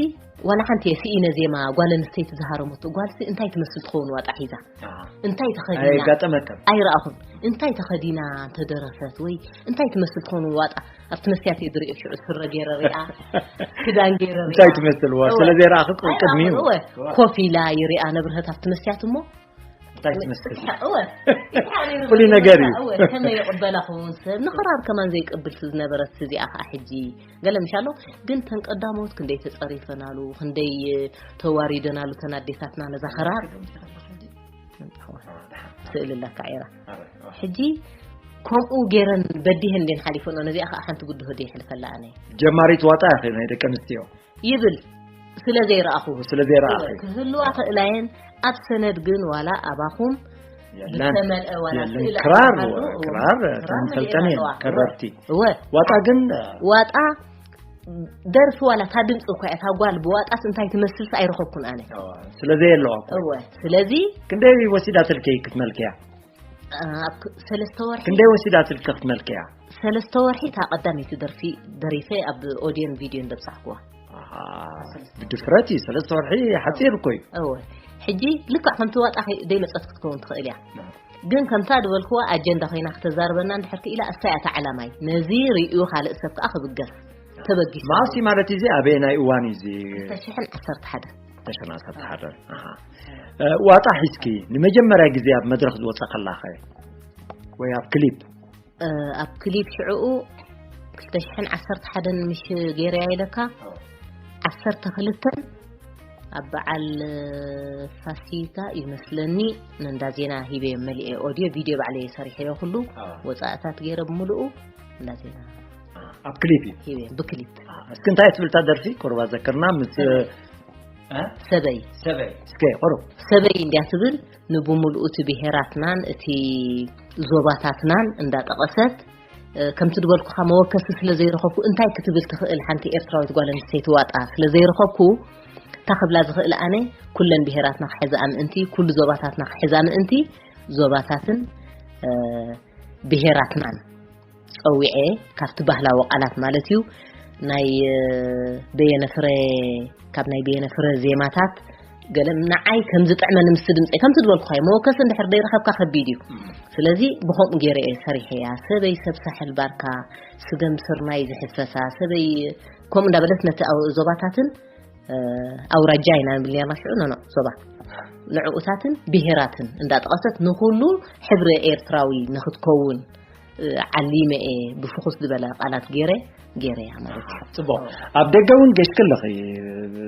ዋላ ሓንቲ እየ ስኢነ ዜማ ጓል ኣንስተይቲ ዝሃረመቶ። ጓልሲ እንታይ ትመስል ትኸውን ዋጣ ሒዛ? ኣሃ። እንታይ ተኸዲና? ኣይገጠመክን? ኣይረኣኹን። እንታይ ተኸዲና እንተደረፈት ወይ እንታይ ትመስል ትኸውን ዋጣ? ኣብቲ መስትያት እየ ዝርእዮ ሽዑ ስረ ገይረ ሪኣ፣ ክዳን ገይረ ሪኣ። እንታይ ትመስል? ዋ፣ እወ። ስለ ዘይረኣኹ እወ፣ ቅድሚኡ። እወ። ኮፍ ኢላ ይሪኣ ነብርሀት ኣብቲ መስትያት እሞ። እንታይ ትመስል? ይስሓቕ፣ እወ። ይስሓቕ ነይሩ። ፍሉይ ነገር እዩ። እወ፣ ከመይ ይቕበላ ክኸውን ሰብ? ንኽራር ከማን ዘይቅብል ዝነበረት እዚኣ ኸኣ ሕጂ ገለ ምሽ ኣሎ። ግን ተን ቀዳሞት ክንደይ ተጸሪፈናሉ፣ ክንደይ ተዋሪደናሉ ተን ኣዴታትና ነዛ ኽራር። ስእሊ ኣለካ ኤራ። ሕጂ ከምኡ ገይረን በዲሀን እንዴን ሓሊፈን፣ ነዚኣ ኸኣ ሓንቲ ጉድሆ ደይ ሕልፈላ ኣነ። ጀማሪት ዋጣ ኢኺ ናይ ደቂ ኣንስትዮ። ይብል ስለ ዘይረኣኹ። ስለ ዘይረኣኺ። ክህልዋ ክእላየን ኣብ ሰነድ ግን ዋላ ኣባኹም የለን። ብተመልአ ዋላ የለን። ስእሊ ክራር፣ ኣይተሃሉ፣ እወ፣ ክራር፣ ክራር ተንፈልጠን መሊኤን እየን፣ ኣለዋ። ከረርቲ። እወ። ዋጣ ግን ዋጣ ደርፊ ዋላ እታ ድምፂ እኳ እያ፣ እታ ጓል ብዋጣስ እንታይ ትመስልስ ኣይረኸብኩን ኣነ። እወ፣ ስለ ዘየለዋ እኮ። እወ፣ ስለዚ ክንደይ ወሲዳትልኪ ክትመልክያ? ኣብ ክ-፣ ሰለስተ ወርሒ። ክንደይ ወሲዳትልኪ ክትመልክያ? ሰለስተ ወርሒ እታ ቀዳመይቲ ደርፊ ደሪፈ ኣብ ኦድዮን ቪድዮን ደብጻሕኩዋ። ኣሃ፣ ብድፍረት እዩ፣ ሰለስተ ወርሒ ሓጺር እኮ እዩ። እወ። ሕጂ ልክዕ ከምቲ ዋጣ ከይ-፣ ደይመጸት ክትከውን ትኽእል እያ። ና። ግን ከምታ ዝበልክዋ ኣጀንዳ ኮይና ክተዛርበና እንድሕር ክኢላ፣ እሳ እያ እታ ዓላማይ። ነዚ ርእዩ ካልእ ሰብ ከኣ ክብገስ ተበጊሱ። መዓስ እዩ ማለት እዩ እዚ? ኣበየናይ እዋን እዩ እዚ? ክልተ ሽሕን ዓሰርተ ሓደ። ክልተ ሽሕን ዓሰርተ ሓደ። ኣሃ። እ፣ ዋጣ ሒዝኪ ንመጀመርያ ግዜ ኣብ መድረኽ ዝወጻ ከላኸ ወይ ኣብ ክሊፕ? እ፣ ኣብ ክሊፕ ሽዕኡ ክልተ ሽሕን ዓሰርተ ሓደን ምሽ ገይረያ ኢለካ፣ ኣዎ። ዓሰርተ ክልተን ኣብ በዓል ፋሲካ ይመስለኒ፣ ንእንዳ ዜና ሂበ መሊኤ፣ ኦድዮ ቪድዮ ባዕለየ ሰሪሐዮ፣ ኩሉ ኣዎ። ወጻእታት ገይረ ብምሉኡ እንዳ ዜና ኣብ ክሊፕ እዩ። ሂበ ብክሊፕ። አ፣ እስኪ እንታይ ትብል እታ ደርፊ? ቁሩብ ኣዘክርና ምስ፣ ሰበይ። እ? ሰበይ። ሰበይ። እስከ ቁሩብ። ሰበይ እንድያ ትብል፣ ንብምሉኡ እቲ ብሄራትናን እቲ ዞባታትናን እንዳጠቐሰት፣ እ፣ ከምቲ ዝበልኩኻ መወከሲ ስለ ዘይረኸብኩ፣ እንታይ ክትብል ትኽእል ሓንቲ ኤርትራዊት ጓል ኣንስተይቲ ዋጣ ስለ ዘይረኸብኩ፣ እታ ክብላ ዝኽእል ኣነ ኩለን ብሄራትና ክሕዝኣ ምእንቲ፣ ኩሉ ዞባታትና ክሕዛ ምእንቲ፣ ዞባታትን፣ እ፣ ብሄራትናን ጸዊዐ፣ ካብቲ ባህላዊ ቃላት ማለት እዩ፣ ናይ፣ እ፣ በየነ ፍረ፣ ካብ ናይ በየነ ፍረ ዜማታት ገለ ንዓይ ከም ዝጥዕመኒ ምስቲ ድምጸይ፣ ከምቲ ዝበልኩኻ እዩ፣ መወከሲ እንድሕር ዘይረኸብካ ከቢድ እዩ። እም። ስለዚ ብኸምኡ ገይረ እየ ሰሪሐያ። ሰበይ ሰብ ሳሕል ባርካ፣ ስገም ስርናይ ዝሕፈሳ፣ ሰበይ ከምኡ እንዳበለት ነቲ ኣው-፣ ዞባታትን፣ እ፣ ኣውራጃ ኢና ንብል ነርና ሽዑ፣ ኖ፣ ኖ፣ ዞባ። ንዕኡታትን ብሄራትን እንዳጠቐሰት ንኹሉ ሕብረ ኤርትራዊ ንኽትከውን፣ እ፣ ዓሊመ እየ ብፍኹስ ዝበለ ቃላት ገይረ፣ ገይረ እያ ማለት እዩ። ጽቡቕ። ኣብ ደገ እውን ገሽኪ ኣለኺ፣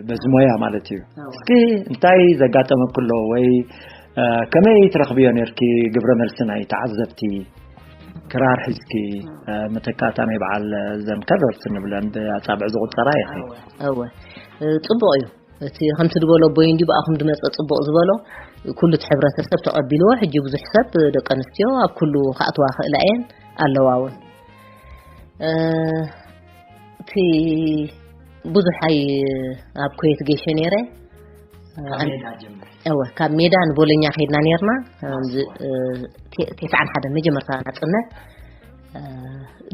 በዚ ሞያ ማለት እዩ። እወ። እስኪ እንታይ ዘጋጠመኪ ኣሎ ወይ፣ እ፣ ከመይ ትረኽብዮ ነርኪ ግብረ መልሲ ናይ ተዓዘብቲ? ክራር ሒዝኪ፣ እ፣ መተካእታ ናይ በዓል ዘን ከረርቲ ንብለን ብኣጻብዕ ዝቑጸራ ኢኺ። እወ፣ እወ። እ፣ ጽቡቕ እዩ። እቲ ከምቲ ዝበሎ ቦይ እንዲ ብኣኹም ድመጸ ጽቡቕ ዝበሎ፣ ኩሉ እቲ ሕብረተሰብ ተቐቢልዎ፣ ሕጂ ብዙሕ ሰብ፣ ደቂ ኣንስትዮ ኣብ ኩሉ ክኣትዋ ክእላ እየን ኣለዋ እውን። እ፣ እቲ ብዙሕ ኣይ-፣ ኣብ ኩዌት ገይሸ ነይረ። ካብ ሜዳ ጀምር። እወ፣ ካብ ሜዳ ንቦሎኛ ከይድና ነርና። ኣብዚ፣ እ፣ ቴ-፣ ተስዓን ሓደን መጀመርታ ናጽነት፣ እ፣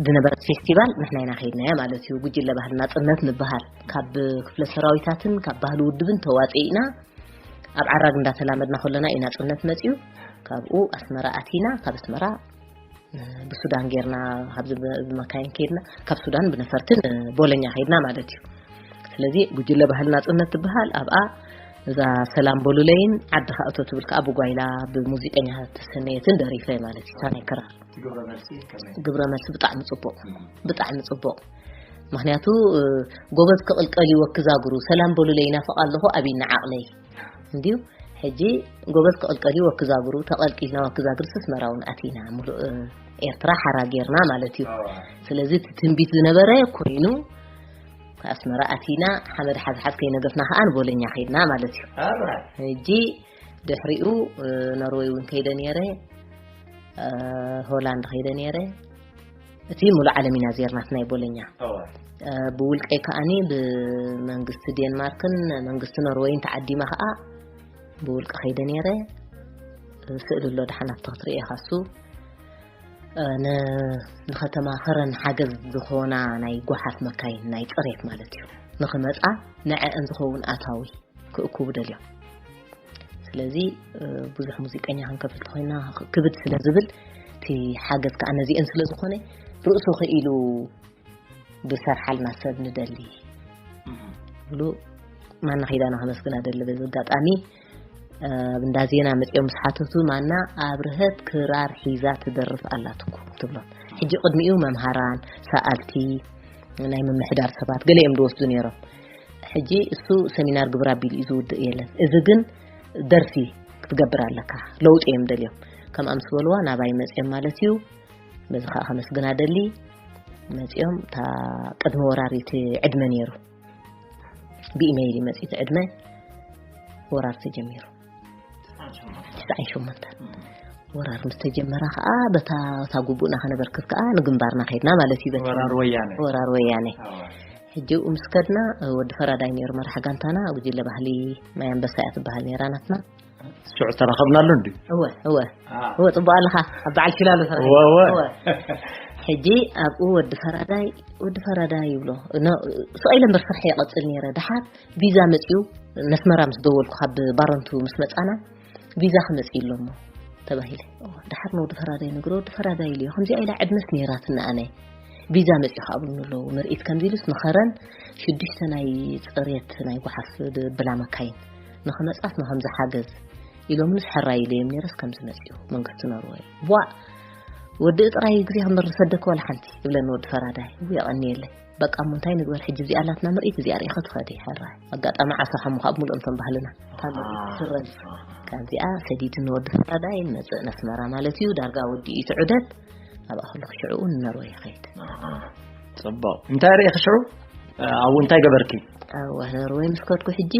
ዝነበረት ፌስቲቫል ንሕና ኢና ከይድናያ ማለት እዩ። ጉጅለ ባህሊ ናጽነት ንበሃል። ካብ ክፍለ ሰራዊታትን ካብ ባህሊ ውድብን ተዋጺእና ኣብ ዓራግ እንዳተላመድና ከለና እዩ ናጽነት መጺኡ። ካብኡ ኣስመራ ኣቲና፣ ካብ ኣስመራ፣ እ፣ ብሱዳን ጌርና፣ ካብዚ ብ-፣ ብመካይን ከይድና፣ ካብ ሱዳን ብነፈርትን፣ እ፣ ቦሎኛ ከይድና ማለት እዩ። ስለዚ ጉጅለ ባህሊ ናጽነት ትበሃል ኣብኣ እዛ ሰላም በሉለይን ዓዲ ካእቶ ትብል ከኣ ብጓይላ ብሙዚቀኛ ተሰነየትን ደሪፈ ማለት እዩ። ሳናይ ክራር ግብረ መልሲ ከመይ? ግብረ መልሲ ብጣዕሚ ጽቡቕ፣ እም። ብጣዕሚ ጽቡቕ። ምኽንያቱ፣ እ፣ ጎበዝ ክቕልቀል እዩ ወክዛግሩ፣ ሰላም በሉለይ ይናፍቕ ኣለኹ ኣብይና ዓቕለይ። እንድዩ፣ ሕጂ ጎበዝ ክቕልቀል እዩ ወክዛግሩ፣ ተቐልቂልና ወክዛግርስ ኣስመራ እውን ኣቲና፣ ሙሉእ፣ እ፣ ኤርትራ ሓራ ጌርና ማለት እዩ። ኣዋ። ስለዚ እቲ ትንቢት ዝነበረ ኮይኑ፣ ኣስመራ ኣቲና፣ ሓመድ ሓዝሓዝ ከይነገፍና ከኣ ንቦሎኛ ከይድና ማለት እዩ። ኣራ። ሕጂ ድሕሪኡ፣ እ፣ ኖርወይ እውን ከይደ ነይረ፣ እ፣ ሆላንድ ከይደ ነይረ። እቲ ሙሉእ ዓለም ኢና ዜርናት ናይ ቦሎኛ። ኣዋ። እ፣ ብውልቀይ ከኣኒ ብመንግስቲ ዴንማርክን መንግስቲ ኖርወይን ተዓዲማ ከኣ ብውልቂ ከይደ ነይረ። ስእሊ ኣሎ ደሓን ኣብቲ ክትርእዮ ኢኻ እሱ። እ፣ ን-፣ ንከተማ ከረን ሓገዝ ዝኾና ናይ ጓሓፍ መካይን፣ ናይ ጽሬት ማለት እዩ፣ ንኽመጻ ንዐአን ዝኸውን ኣታዊ ክእክቡ ደልዮም። ስለዚ፣ እ፣ ብዙሕ ሙዚቀኛ ክንከፍል ተኾይና ክብድ ስለ ዝብል፣ እቲ ሓገዝ ከኣ ነዚአን ስለ ዝኾነ፣ ርእሱ ክኢሉ ብሰርሓልና ሰብ ንደሊ። እም። ብሉ ማና ኪዳነ ከመስግና ደሊ በዚ ኣጋጣሚ። እ፣ እንዳ ዜና መጺኦም ምስ ሓተቱ፣ ማና ኣብርሀት ክራር ሒዛ ትደርፍ ኣላትኩም ትብሎም። ሕጂ ቅድሚኡ መምሃራን፣ ሰኣልቲ፣ ናይ ምምሕዳር ሰባት ገለ እዮም ዝወስዱ ነይሮም። ሕጂ እሱ ሰሚናር ግብረ ኣቢሉ እዩ ዝውድእ የለን። እዚ ግን ደርፊ ክትገብር ኣለካ፣ ለውጢ እዮም ደልዮም። ከምኣ ምስ በልዋ ናባይ መጺኦም ማለት እዩ። በዚ ከኣ ከመስግና ደሊ። መጺኦም፣ እታ ቅድሚ ወራር እቲ ዕድመ ነይሩ። ብኢሜይል እዩ መጺኡ እቲ ዕድመ። ወራር ተጀሚሩ። ትስዓን ሸሞንተን። ወራር ምስ ተጀመረ ከኣ በታ፣ እታ ግቡእና ከነበርክት ከኣ ንግንባርና ከይድና ማለት እዩ። በቲ ወራር ወያነ። ወራር ወያነ። ኣዋ። ሕጂ ኣብኡ ምስ ከድና፣ ወዲ ፈራዳይ ነይሩ መራሕ ጋንታና፣ ጉጅለ ባህሊ ማይ ኣንበሳ እያ ትበሃል ነይራ ናትና። ሽዑ ተራኸብናሉ እንድዩ? እወ፣ እወ። አ። እወ፣ ጽቡቕ ኣለኻ። ኣብ በዓል ፊላሎ ተራኺብና። እወ፣ እወ። እወ። ሕጂ ኣብኡ ወዲ ፈራዳይ፣ ወዲ ፈራዳይ ይብሎ። ኖ፣ ስቕ ኢለ እምበር ስርሐይ ይቐጽል ነይረ። ደሓር ቪዛ መጺኡ፣ ነስመራ ምስ ደወልኩ፣ ካብ ባረንቱ ምስ መጻና፣ ቪዛ ክመጽእ ኣሎ እሞ ተባሂለ። እወ፣ ደሓር ንወዲ ፈራዳይ ነግሮ፣ ወዲ ፈራዳይ ኢልዮ። ከምዚኣ ኢላ ዕድመስ ነይራትና ኣነ። ቪዛ መጺኡ ከኣ ብሉኒ ኣለዉ። ምርኢት ከምዚ ኢሉስ ንኸረን ሽዱሽተ ናይ ጽሬት ናይ ጓሓፍ ድ-፣ ብላ መካይን ንኽመጻት ንኸምዚ ሓገዝ ኢሎምንስ ሕራይ ኢለዮም ነይረስ ከምዚ መጺኡ መንግስቲ ኖርወይ። ዋእ! ወዲ ጥራይ ግዜ ክምር ሰደክ ዋላ ሓንቲ ይብለኒ ወዲ ፈራዳይ። እው የቐንየለይ። በቃ እሞ እንታይ ንግበር ሕጂ እዚኣ ኣላትና ምርኢት እዚኣ ርኢኸ ትኸዲ ሕራይ። ኣጋጣሚ ዓሳ ሓሙኻ ኣብ ሙሉኦም እቶም ባህልና። እታ ምርኢት ትስረዝ። ካብዚኣ ሰዲድኒ ወዲ ፈራዳይ ንመጽእ ነስመራ ማለት እዩ። ዳርጋ ወዲኡ እቲ ዑደት ኣብኣ ከለኹ ሽዑ እውን ንኖርወይ ይኸይድ። ኣሃ። ጽቡቕ። እንታይ ርኢኺ ሽዑ? ኣብኡ እንታይ ገበርኪ? ኣብ ኖርወይ ምስ ከድኩ ሕጂ፣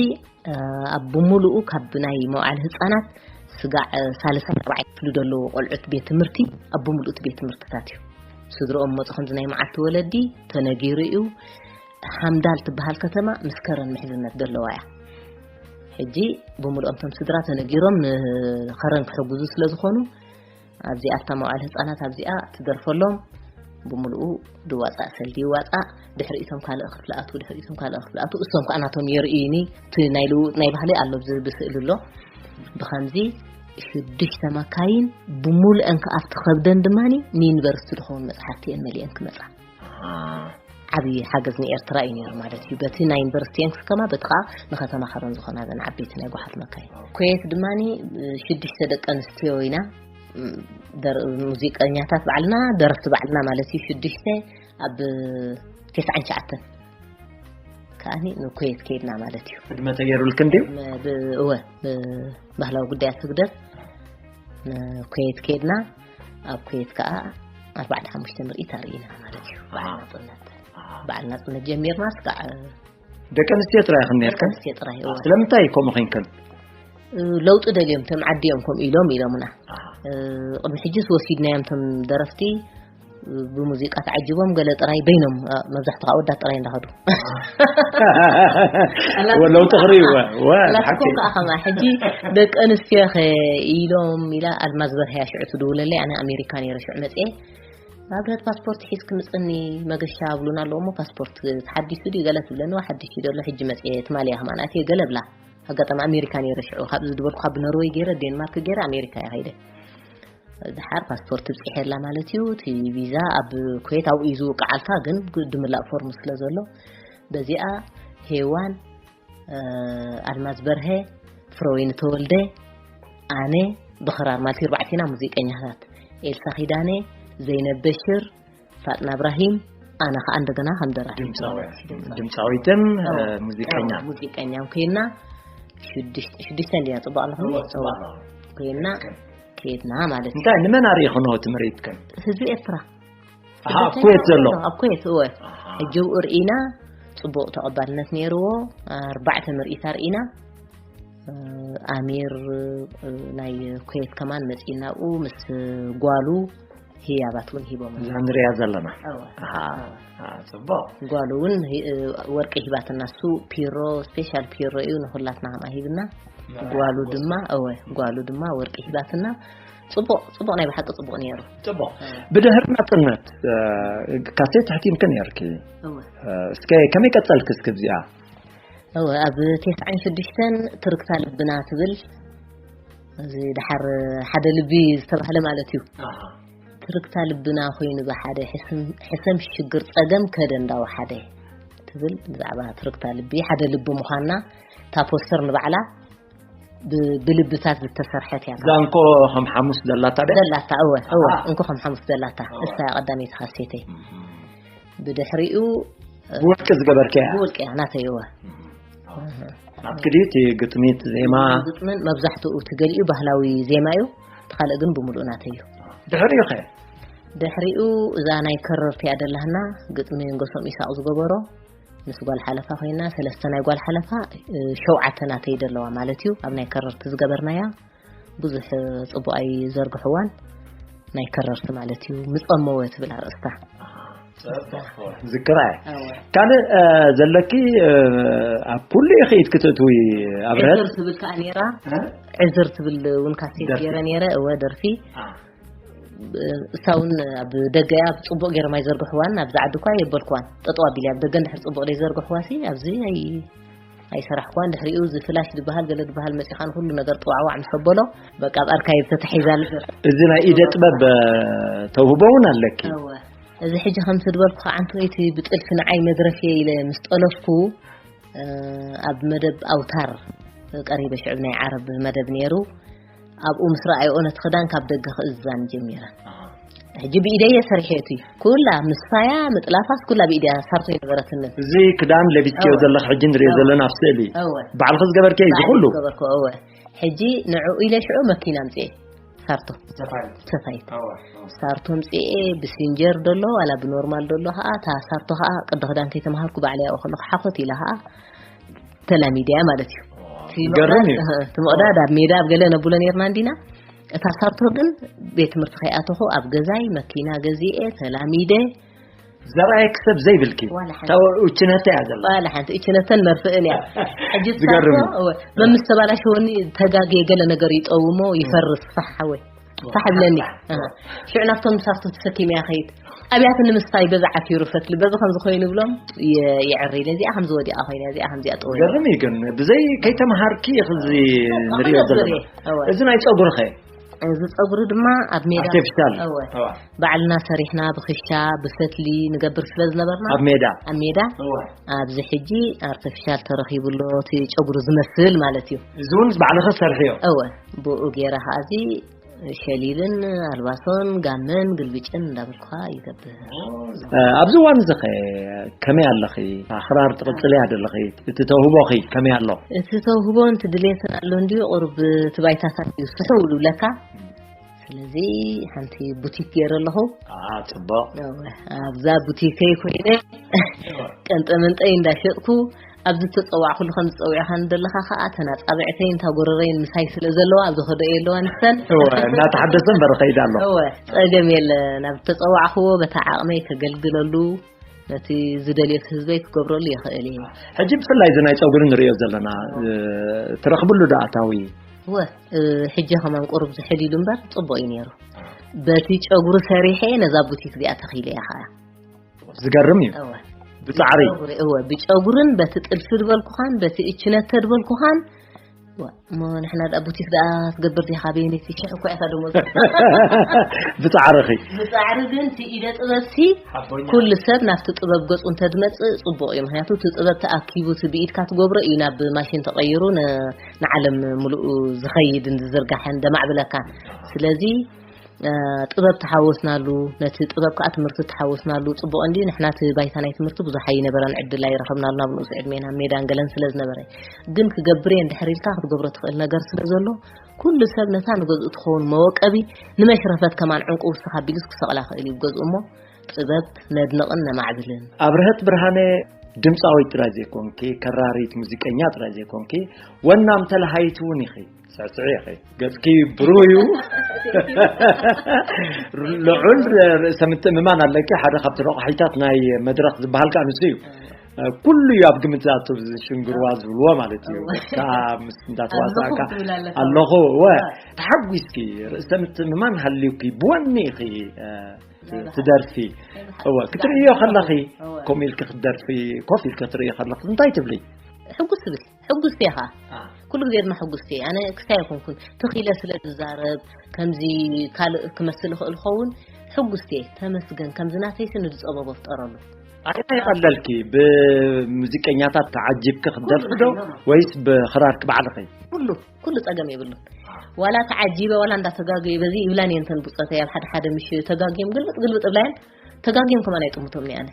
እ፣ ኣብ ብምሉኡ ካብ ናይ መውዓሊ ህጻናት ስጋዕ፣ እ፣ ሳልሳይ ራብዓይ ክፍሊ ዘለዉ ቆልዑት ቤት ትምህርቲ ኣብ ብምሉኡ እቲ ቤት ትምህርትታት እዩ። ስድርኦም መጹ ከምዚ ናይ መዓልቲ ወለዲ ተነጊሩ እዩ። ሃምዳል ትበሃል ከተማ ምስ ከረን ምሕዝነት ዘለዋ እያ። ሕጂ ብምሉኦም እቶም ስድራ ተነጊሮም ንኸረን ክሕግዙ ስለ ዝኾኑ፣ ኣብዚኣ እታ መዋዕለ ህጻናት ኣብዚኣ ትደርፈሎም፣ ብምሉኡ ድዋጻእ ሰልዲ ይዋጻእ፣ ድሕሪቶም ካልእ ክፍሊ ኣትዉ፣ ድሕሪቶም ካልእ ክፍሊ ኣትዉ፣ እሶም ከኣ ናቶም የርእዩኒ፣ እቲ ናይ ልውውጥ ናይ ባህሊ ኣሎ፣ ኣብዚ ብስእሊ ኣሎ። ብኸምዚ ሽዱሽተ መካይን ብምሉአን ከኣ ኣብቲ ከብደን ድማኒ ንዩኒቨርሲቲ ዝኸውን መጽሓፍቲ እየን መሊአን ክመጻ። ኣሃ። ዓብዪ ሓገዝ ንኤርትራ እዩ ነይሩ ማለት እዩ። በቲ ናይ ዩኒቨርሲቲ ኤንክስ ከማ፣ በቲ ከኣ ንከተማ ከረን ዝኾና ዘን ዓበይቲ ናይ ጓሓፍ መካይን። ኩዌት ድማኒ፣ እ፣ ሽዱሽተ ደቂ ኣንስትዮ ኢና፣ ም፣ ደር-፣ ሙዚቀኛታት ባዕልና፣ ደረፍቲ ባዕልና ማለት እዩ። ሽዱሽተ ኣብ ተስዓን ትሽዓተን ከኣኒ ንኩዌት ከይድና ማለት እዩ። ዕድመ ተገይሩልክን ድዩ? ም-፣ ብ-፣ እወ፣ ብ-፣ ባህላዊ ጉዳያት ህግደፍ ንኩዌት ከይድና፣ ኣብ ኩዌት ከኣ ኣርባዕተ ሓሙሽተ ምርኢት ኣርኢና ማለት እዩ። በዓል ናጽነት። በዓል ናጽነት ጀሚርና እስካዕ ደቂ ኣንስትዮ ጥራይ ኢኽን ነርክን? ደቂ ኣንስትዮ ጥራይ፣ እወ። ስለምንታይ ከምኡ ኾንክን? እ፣ ለውጢ ደልዮም፣ እቶም ዓዲ እዮም ከምኡ ኢሎም ኢሎምና። ኣሃ። እ፣ ቅድሚ ሕጂስ ወሲድናዮም እቶም ደረፍቲ፣ ብሙዚቃ ተዓጅቦም ገለ ጥራይ በይኖም፣ እ፣ መብዛሕቱ ከዓ ወዳት ጥራይ እንዳኸዱ። ወለው ትኽሪ ወ- ወ- ሓቂ። ናትኩም ከዓ ከማ ሕጂ ደቂ ኣንስትዮ ከ ኢሎም ኢላ ኣልማዝ በርሀያ ሽዑ ትድውለለይ። ኣነ ኣሜሪካ ነይረ ሽዑ መፅኤ። ኣብረት ፓስፖርት ሒዝኪ ምፅኒ መገሻ ኣብሉና ኣለዎ እሞ ፓስፖርት ተሓዲሱ ድዩ ገለ ትብለኒ። ሓዲሽ እዩ ዘሎ ሕጂ መፅኤ ትማሊያ ከማን ኣትየ ገለ ብላ። ኣጋጣሚ ኣሜሪካ ነይረ ሽዑ ካብዚ ዝበልኩ ካብ ኖርወይ ገይረ ዴንማርክ ገይረ ኣሜሪካ እየ ከይደ። ድሓር ፓስፖርት ብፂሐላ ማለት እዩ። እቲ ቪዛ ኣብ ኩዌት ኣብኡ እዩ ዝውቅዓልካ፣ ግን ድምላእ ፎርም ስለ ዘሎ በዚኣ ሄዋን፣ እ፣ ኣልማዝ በርሀ፣ ፍረወይኒ ተወልደ፣ ኣነ ብኽራር ማለት እዩ፣ ኣርባዕቲና ሙዚቀኛታት፣ ኤልሳ ኪዳነ፣ ዘይነብ በሽር፣ ፋጥና እብራሂም፣ ኣነ ከዓ እንደገና ከም ደራሲ። ድምፃውያን። ድምፃዊትን፣ እ፣ ሙዚቀኛ። ሙዚቀኛ ኮይና ሽዱሽተ ሽዱሽተ እንዲና ጽቡቅ ኣለኹ ኮይና ከይድና ማለት እዩ። እንታይ ንመን ኣርኢኽኖ ትምርኢትክን? ህዝቢ ኤርትራ። ኣሃ፣ ኣብ ኩዌት ዘሎ። ኣብ ኩዌት እወ። ኣሃ። ሕጂ ኣብኡ ርኢና ጽቡቅ ተቐባልነት ነይርዎ። ኣርባዕተ ምርኢት ኣርኢና። እ፣ ኣሚር፣ እ፣ ናይ ኩዌት ከማን መጺእና ኣብኡ ምስ ጓሉ ህያባት እውን ሂቦም። እዛ ንሪኣ ዘለና። እወ። ኣሃ፣ ኣሃ፣ ጽቡቅ። ጓሉ እውን ሂ-፣ እ፣ ወርቂ ሂባትና። እሱ ፒሮ፣ ስፔሻል ፒሮ እዩ ንኹላትና ከምኣ ሂብና። ጓሉ ድማ፣ እወ፣ ጓሉ ድማ ወርቂ ሂባትና። ጽቡቅ፣ ጽቡቅ፣ ናይ ብሓቂ ጽቡቅ ነይሩ። ጽቡቅ። ብድሕሪ ናጽነት፣ እ፣ ካሴት ኣሕቲምኪ ነይርኪ። እወ። እ፣ እስከ ከመይ ቀጸልኪ እስከ ኣብዚኣ? እወ፣ ኣብ ተስዓን ሽዱሽተን ትርክታ ልብና ትብል፣ እዚ ድሓር ሓደ ልቢ ዝተባህለ ማለት እዩ። ትርክታ ልብና ኮይኑ ብሓደ ሕስም-፣ ሕሰም ሽግር ጸገም ከደ እንዳወሓደ ትብል ብዛዕባ ትርክታ ልቢ፣ ሓደ ልቢ ምዃንና፣ እታ ፖስተር ንባዕላ ብ-፣ ብልብታት ዝተሰርሐት እያ። እዛ እንኮ ከም ሓሙስ ዘላታ ደ? ዘላታ፣ እወ፣ እወ፣ ኣሃ። እንኮ ከም ሓሙስ ዘላታ፣ እወ። እሳ እያ ቀዳመይቲ ካሴተይ። እም። ብድሕሪኡ፣ እ፣ ብወርቂ ዝገበርክያ? ብወርቂ እያ፣ ናተይ፣ እወ። እም። ኣብ ክዲ እቲ ግጥሚት ዜማ? ግጥምን መብዛሕትኡ እቲ ገሊኡ ባህላዊ ዜማ እዩ፣ እቲ ካልእ ግን ብምሉእ ናተይ እዩ። ድሕሪኡ ኸ? ድሕሪኡ እዛ ናይ ከረርቲ እያ ደላህና፣ ግጥሚ ንጎሶም ኢሳቕ ዝገበሮ፣ ምስ ጓል ሓለፋ ኮይና፣ ሰለስተ ናይ ጓል ሓለፋ፣ እ፣ ሸውዓተ ናተይ ደለዋ ማለት እዩ። ኣብ ናይ ከረርቲ ዝገበርናያ ብዙሕ፣ እ፣ ጽቡቕ ኣይዘርግሕዋን፣ ናይ ከረርቲ ማለት እዩ። ምጸመወ ትብል ኣርእስታ። ዝክራ እየ። እወ። ካልእ፣ እ፣ ዘለኪ፣ እ፣ ኣብ ኩሉ ኢኺ ክትእትዊ ኣብረት? ዕዝር ትብል ከኣ ነይራ። ዕዝር ትብል እውን ካሴት ደርፊ። ገይረ ነይረ። እወ፣ ደርፊ። አ። እሳ እውን ኣብ ደገ እያ፣ ጽቡቕ ገይሮም ኣይዘርግሕዋን፣ ኣብዚ ዓዲ እኳ የበልክዋን። ጠጠው ኣቢለ ኣብ ደገ እንድሕር ጽቡቕ ዘይዘርግሕዋ ሲ፣ ኣብዚ ኣይ-፣ ኣይሰራሕክዋን። ድሕሪኡ እዚ ፍላሽ ዝበሃል ገለ ዝበሃል መጺኻን ኩሉ ነገር ጥዋዕዋዕ ምስ ኣበሎ፣ በቃ ኣብ ኣርካይቭ ተታሒዛ ኣላ። እዚ ናይ ኢደ ጥበብ፣ እ፣ ተውህቦ እውን ኣለኪ? እወ። እዚ ሕጂ ከምቲ ዝበልኩ ከዓ፣ ኣንተ እቲ ብጥልፊ ንዓይ መድረፍ እየ ኢለ ምስ ጠለፍኩ፣ እ፣ ኣብ መደብ ኣውታር ቀሪበ፣ ሽዑ ናይ ዓረብ መደብ ነይሩ። ኣብኡ ምስ ረኣይኦ ነቲ ክዳን ካብ ደገ ክእዝዛኒ ጀሚረ። ኣሃ። ሕጂ ብኢደይ እየ ሰሪሐ፣ እቲ ኩላ ምስፋያ ምጥላፋስ ኩላ ብኢድያ ሳርቶ ኣይነበረትንን። እዚ ክዳን ለቢስክዮ ዘለኺ ሕጂ ንሪኦ ዘለና ኣብ ስእሊ። እወ። ባዕልኺ ዝገበርክዮ እዩ እዚ ኩሉ? ዝገበርኩ፣ እወ። ሕጂ ንዕኡ ኢለ ሽዑ መኪና ኣምፅኤ። ሳርቶ። ሰፋይት። ሰፋይት። እወ። ሳርቶ ኣምፅኤ ብሲንጀር ደሎ ዋላ ብኖርማል ደሎ ከዓ፣ እታ ሳርቶ ከዓ ቅዲ ክዳን ከይተምሃርኩ ባዕለይ ኣብኡ ከለኹ ሓኾት ኢላ ከዓ ተላሚድያ ማለት እዩ። እቲ ይገርም ምቕዳድ፣ እዩ። እህ፣ እቲ ምቕዳድ ኣብ ሜዳ ኣብ ገለ ነብሎ ነርና እንዲና። እታ ሳርቶ ግን ቤት ትምህርቲ ከይኣተኹ ኣብ ገዛይ መኪና ገዚኤ ተላሚደ። ዘርኣየኪ ሰብ ዘይብልኪ? ዋላ ሓንቲ። እታ እችነተ እያ ዘላ። ዋላ ሓንቲ እችነተን መርፍእን እያ። ሕጂ ዝገርም ሳርቶ፣ እዩ። እወ፣ መምስ ተባላሸወኒ ተጋግየ ገለ ነገር ይጠውሞ ይፈርስ፣ ፋሕ ሓወይ። ፋሕ ብለኒ። ኣሃ። ሽዑ ናብቶም ሳርቶ ተሰኪመ እያ ከይድ። ኣብያት ንምስታይ በዛ ዓፊሩ ፈትሊ፣ በዚ ከምዚ ኮይኑ ብሎም የ-፣ የዕሪ ኢለ፣ እዚኣ ከምዚ ወዲኣ ኮይና፣ እዚኣ ከምዚኣ ጠወያ። ገርም እዩ ግን፣ ብዘይ ከይተምሃርኪ ኢኺ እዚ ንሪኦ ዘለና። እወ። እዚ ናይ ጸጉሪ ኸ? እዚ ጸጉሪ ድማ ኣብ ሜዳ ኣርቲፊሻል። እወ። እወ። ባዕልና ሰሪሕና ብኽሻ፣ ብፈትሊ ንገብር ስለ ዝነበርና። ኣብ ሜዳ? ኣብ ሜዳ። እወ። ኣብዚ ሕጂ ኣርቲፊሻል ተረኺቡ ኣሎ፣ እቲ ጨጉሪ ዝመስል ማለት እዩ። እዚ እውን ባዕልኺ ትሰርሕዮ? እወ። ብኡ ገይረ ከኣ እዚ ሸሊልን ኣልባሶን ጋመን ግልብጭን እንዳበልኩ ይገብር። እ፣ ኣብዚ እዋን እዚ ኸ ከመይ ኣለኺ? ኣኽራር ትቕጽልያ ደለኺ? እቲ ተውህቦኺ ከመይ ኣሎ? እቲ ተውህቦን እቲ ድሌትን ኣሎ እንድዩ፣ ቁሩብ እቲ ባይታታት እዩ ስሕው ዝብለካ። ስለዚ ሓንቲ ቡቲክ ገይረ ኣለኹ። ኣ፣ ጽቡቕ። እወ፣ ኣብዛ ቡቲከይ ኮይነ ቀንጠመንጠይ እንዳሸጥኩ ኣብዚ ተጸዋዕኩሉ ከም ዝጸውዕኻኒ ዘለኻ ከኣ ተናጻብዕተይን ታጎረረይን ምሳይ ስለ ዘለዋ ኣብዚ ከደኦ የለዋ ንሰን እወ እናተሓደሰ እምበር ከይዳ ኣሎ እወ ጸገም የለን። ኣብ ተጸዋዕክዎ በታ ዓቕመይ ከገልግለሉ ነቲ ዝደልዮ ህዝበይ ክገብረሉ ይኽእል እዩ። ሕጂ ብፍላይ እዚ ናይ ጸጉሪ ንሪኦ ዘለና እ፣ ትረኽብሉ ዶ ኣታዊ እወ እ፣ ሕጂ ከማን ቁሩብ ዝሕል ኢሉ እምበር ጽቡቕ እዩ ነይሩ። በቲ ጨጉሪ ሰሪሐ ነዛ ቡቲክ እዚኣ ተኺለ እያ ኸዓ። ዝገርም እዩ እወ ብጻዕሪ ጨጉሪ እወ ብጨጉርን በቲ ጥልፊ ዝበልኩኻን በቲ እችነተ ዝበልኩኻን እወ፣ እሞ ንሕና ደኣ ቡቲክ ደኣ ትገብር ዲኻ በየነይቲ ሽሕ እኮ ኢኻ ደሞዝ ብጻዕርኺ ብጻዕሪ ግን እቲ ኢደ ጥበብሲ ኩሉ ሰብ ናብቲ ጥበብ ገጹ እንተድመጽእ ጽቡቕ እዩ። ምክንያቱ እቲ ጥበብ ተኣኪቡ እቲ ብኢድካ ትገብሮ እዩ ናብ ማሽን ተቐይሩ ን- ንዓለም ምሉኡ ዝኸይድ ዝዝርጋሕን ደማዕብለካ። ስለዚ እ፣ ጥበብ ተሓወስናሉ፣ ነቲ ጥበብ ከዓ ትምህርቲ ተሓወስናሉ። ጽቡቕ እንዲ ንሕና እቲ ባይታ ናይ ትምህርቲ ብዙሕ ኣይነበረን፣ ዕድል ኣይረኸብናሉ ናብ ንኡስ ዕድሜና ሜዳን ገለን ስለ ዝነበረ። ግን ክገብር እየ እንድሕር ኢልካ ክትገብሮ ትኽእል ነገር ስለ ዘሎ ኩሉ ሰብ ነታ ንገዝኡ ትኸውን መወቀቢ ንመሽረፈት ከማን ዕንቁ ውስኽ ኣቢሉስ ክሰቕላ ክእል እዩ ገዝኡ እሞ ጥበብ ነድንቕን ነማዕብልን። ኣብርሀት ብርሃነ ድምፃዊት ጥራይ ዘይኮንኪ ከራሪት ሙዚቀኛ ጥራይ ዘይኮንኪ ወናም ተለሃይት እውን ኢኺ ስዕስዒ ኢኺ ገፅኪ ብሩህ እዩ ልዑል ርእሰ ምትእምማን ኣለኪ ሓደ ካብቲ ረቋሒታት ናይ መድረክ ዝበሃል ከዓ ንሱ እዩ ኩሉ እዩ ኣብ ግምት ዝኣቱ ሽንግርዋ ዝብልዎ ማለት እዩ ከዓ ምስ እንዳተዋሳእካ ኣለኹ ወ ተሓጒስኪ ርእሰ ምትእምማን ሃልዩኪ ብወኒ ኢኺ ትደርፊ እወ ክትርእዮ ከለኺ ከምኡ ኢልኪ ክትደርፊ ኮፍ ኢልኪ ክትርእዮ ከለኺ እንታይ ትብሊ ሕጉስ ትብል ሕጉስቲ ኢኻ ኩሉ ግዜ ድማ ሕጉስቲ ኣነ ክስታይ ኣይኮንኩን ተኺለ ስለ ዝዛረብ ከምዚ ካልእ ክመስል ይኽእል ኸውን ሕጉስቲ ተመስገን ከምዚ ናተይሲ ንዝፀበቦ ፍጠረሉ ኣነ ይቐለልኪ ብሙዚቀኛታት ተዓጂብኪ ክትደርፊ ዶ ወይስ ብኽራርኪ ባዕልኺ ኩሉ ኩሉ ጸገም የብሉን ዋላ ተዓጂበ ዋላ እንዳተጋገዩ በዚ ይብላን እየን ተን ብጾተይ ኣብ ሓደ ሓደ ምሽ ተጋግዮም ግልብጥ ግልብጥ እብላየን ተጋግዮም ከማን ኣይጥምቶም እኔ ኣነ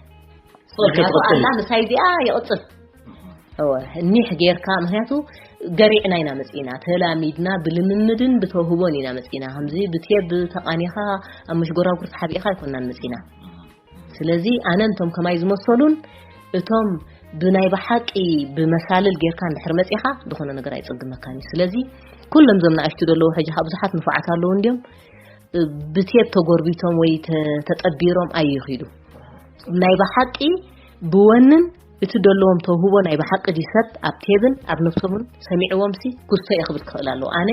ኣላ ምሳይ እዚኣ ይቕጽል እወ እኒሕ ጌርካ ምክንያቱ ገሪዕና ኢና መጺና ተላሚድና ብልምምድን ብተውህቦን ኢና መጺና ከምዚ ብቴብ ተቃኒኻ ኣብ ምሽ ጎራጉር ተሓቢእኻ ኣይኮናን መጺና ስለዚ ኣነ እንቶም ከማይ ዝመሰሉን እቶም ብናይ ብሓቂ ብመሳልል ጌርካ እንድሕር መጺኻ ዝኾነ ነገር ኣይጸግመካን እዩ ስለዚ ኩሎም ዞም ንኣሽቱ ዘለዉ ሕጂ ካብ ብዙሓት ንፉዓት ኣለዉ እንዲዮም ብቴብ ተጎርቢቶም ወይ ተጠቢሮም ኣይይኺዱ ናይ ብሓቂ ብወንን እቲ ደለዎም ተውህቦ ናይ ብሓቂ ድዩ ሰብ ኣብ ቴብን ኣብ ነብሶምን ሰሚዕዎም ሲ ኩስቶ እየ ክብል ክኽእል ኣለዎ ኣነ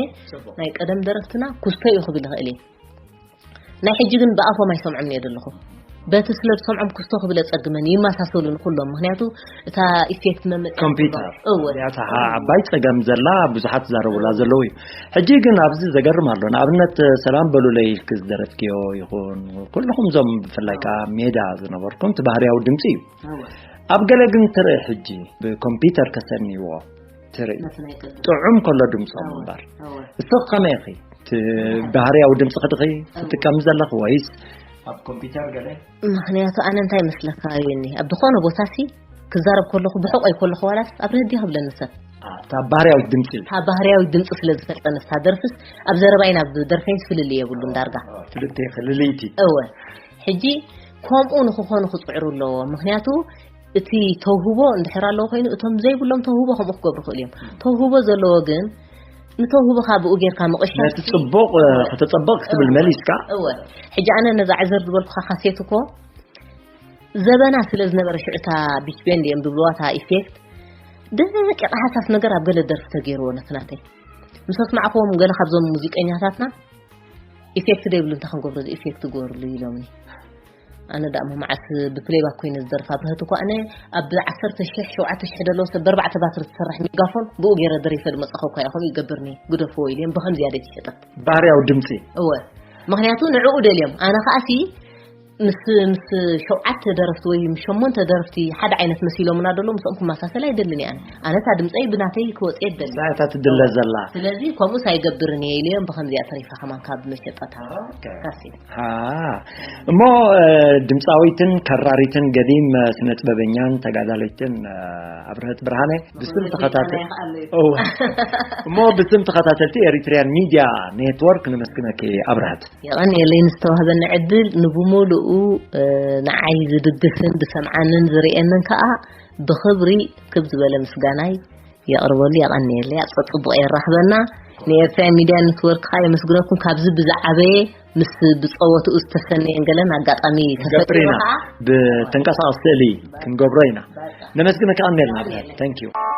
ናይ ቀደም ደረፍትና ኩስቶ እዩ ክብል ይኽእል እየ ናይ ሕጂ ግን ብኣፎም ኣይሰምዖም እየ ዘለኹ በቲ ስለ ዝሰምዖም ኩስቶ ክብል ኣጸግመን ይመሳሰሉ ንኩሎም ምክንያቱ እታ ኢፌክት መመጽያ ኮምፒውተር እወ ያታ ዓባይ ጸገም ዘላ ብዙሓት ዛረቡላ ዘለዉ እዩ ሕጂ ግን ኣብዚ ዘገርም ኣሎ ንኣብነት ሰላም በሉለይ ኢልክ ዝደረፍክዮ ይኹን ኩልኹም ዞም ብፍላይ ከዓ ሜዳ ዝነበርኩም እቲ ባህርያዊ ድምፂ እዩ ኣብ ገለ ግን ትርኢ ሕጂ ብኮምፒውተር ከሰንይዎ ትርኢ ጥዑም ከሎ ድምፆም እምበር እስኽ ከመይ ኢኺ ባህርያዊ ድምፂ ክድኺ ትጥቀም ዘለኺ ወይስ ኣብ ኮምፒውተር ገለ ምክንያቱ ኣነ እንታይ መስለካ ይኒ ኣብ ዝኾነ ቦታ ሲ ክዛረብ ከለኹ ብሕቆይ ከለኹ ዋላስ ኣብ ረድዮ ክብለኒ ሰብ እታ ባህርያዊት ድምፂ እታ ባህርያዊት ድምፂ ስለ ዝፈልጠ ንሳ ደርፍስ ኣብ ዘረባይን ኣብ ደርፈይን ፍልልይ የብሉን ዳርጋ ክልተ ክልልይቲ እወ ሕጂ ከምኡ ንክኾኑ ክፅዕሩ ኣለዎ ምክንያቱ እቲ ተውህቦ እንድሕር ኣለዎ ኮይኑ እቶም ዘይብሎም ተውህቦ ከምኡ ክገብሩ ክእሉ እዮም ተውህቦ ዘለዎ ግን ንተውህቦ ካብኡ ጌርካ ምቕሻ ነቲ ፅቡቕ ከተፀበቕ ክትብል መሊስካ እወ ሕጂ ኣነ ነዛ ዕዘር ዝበልኩኻ ካሴት እኮ ዘበና ስለ ዝነበረ ሽዑታ ቢች ቤንድ እዮም ዝብልዋ እታ ኢፌክት ደቂቕ ሃሳስ ነገር ኣብ ገለ ደርፊ ተገይርዎ ነቲ ናተይ ምስ ኣስማዕክዎም ገለ ካብዞም ሙዚቀኛታትና ኢፌክት ደይብሉ እንታይ ክንገብሮ እዚ ኢፌክት ግበርሉ ኢሎምኒ ኣነ ደኣ መዓስ ብፕሌባክ ኮይነ ዝደርፍ ኣብርሀት እኳ ኣነ ኣብ ዓሰርተ ሽሕ ሸውዓተ ሽሕ ደለዎ ሰብ በርባዕተ ባትሪ ትሰርሕ ሜጋፎን ብኡ ገይረ ደሪፈ ዝመጻኹ እኳ እየ ከምኡ ይገብርኒ ግደፍዎ ኢልዮም ብኸምዚያ ደይ ትሸጠት ባህርያዊ ድምፂ እወ ምክንያቱ ንዕኡ ደልዮም ኣነ ከኣሲ ምስ ምስ ሸውዓተ ደረፍቲ ወይ ምስ ሸሞንተ ደረፍቲ ሓደ ዓይነት መሲሎምና ደሎ ምስኦም ክመሳሰል ኣይደልን እየ ኣነ ኣነታ ድምፀይ ብናተይ ክወፅእ የደሊ እታ ትድለ ዘላ ስለዚ ከምኡስ ኣይገብርን እየ ኢለዮም ብከምዚኣ ተሪፋ ከማን ካብ መሸጣታ ካሴት እሞ ድምፃዊትን ከራሪትን ገዲም ስነ ጥበበኛን ተጋዳለይትን ኣብርሀት ብርሃነ ብስም ተኸታተል እሞ ብስም ተኸታተልቲ ኤሪትሪያን ሚድያ ኔትወርክ ነመስግነኪ ኣብርሀት የቐንየለይ ንዝተዋህበኒ ዕድል ንብሙሉኡ ንዓይ ዝድግፍን ዝሰምዓንን ዝርእየንን ከዓ ብኽብሪ ክብ ዝበለ ምስጋናይ የቕርበሉ። የቐንየለይ። ኣብ ጽቡቕ የራኽበና። ንኤርትራ ሚድያ ኔትወርክ ከዓ የመስግነኩም። ካብዚ ብዝዓበየ ምስ ብጸወትኡ ዝተሰነየን ገለን ኣጋጣሚ ተፈጢሩ ገብሪና ከዓ ብተንቀሳቐስ ስእሊ ክንገብሮ ኢና። ነመስግነካ ኣሜልና። Thank you።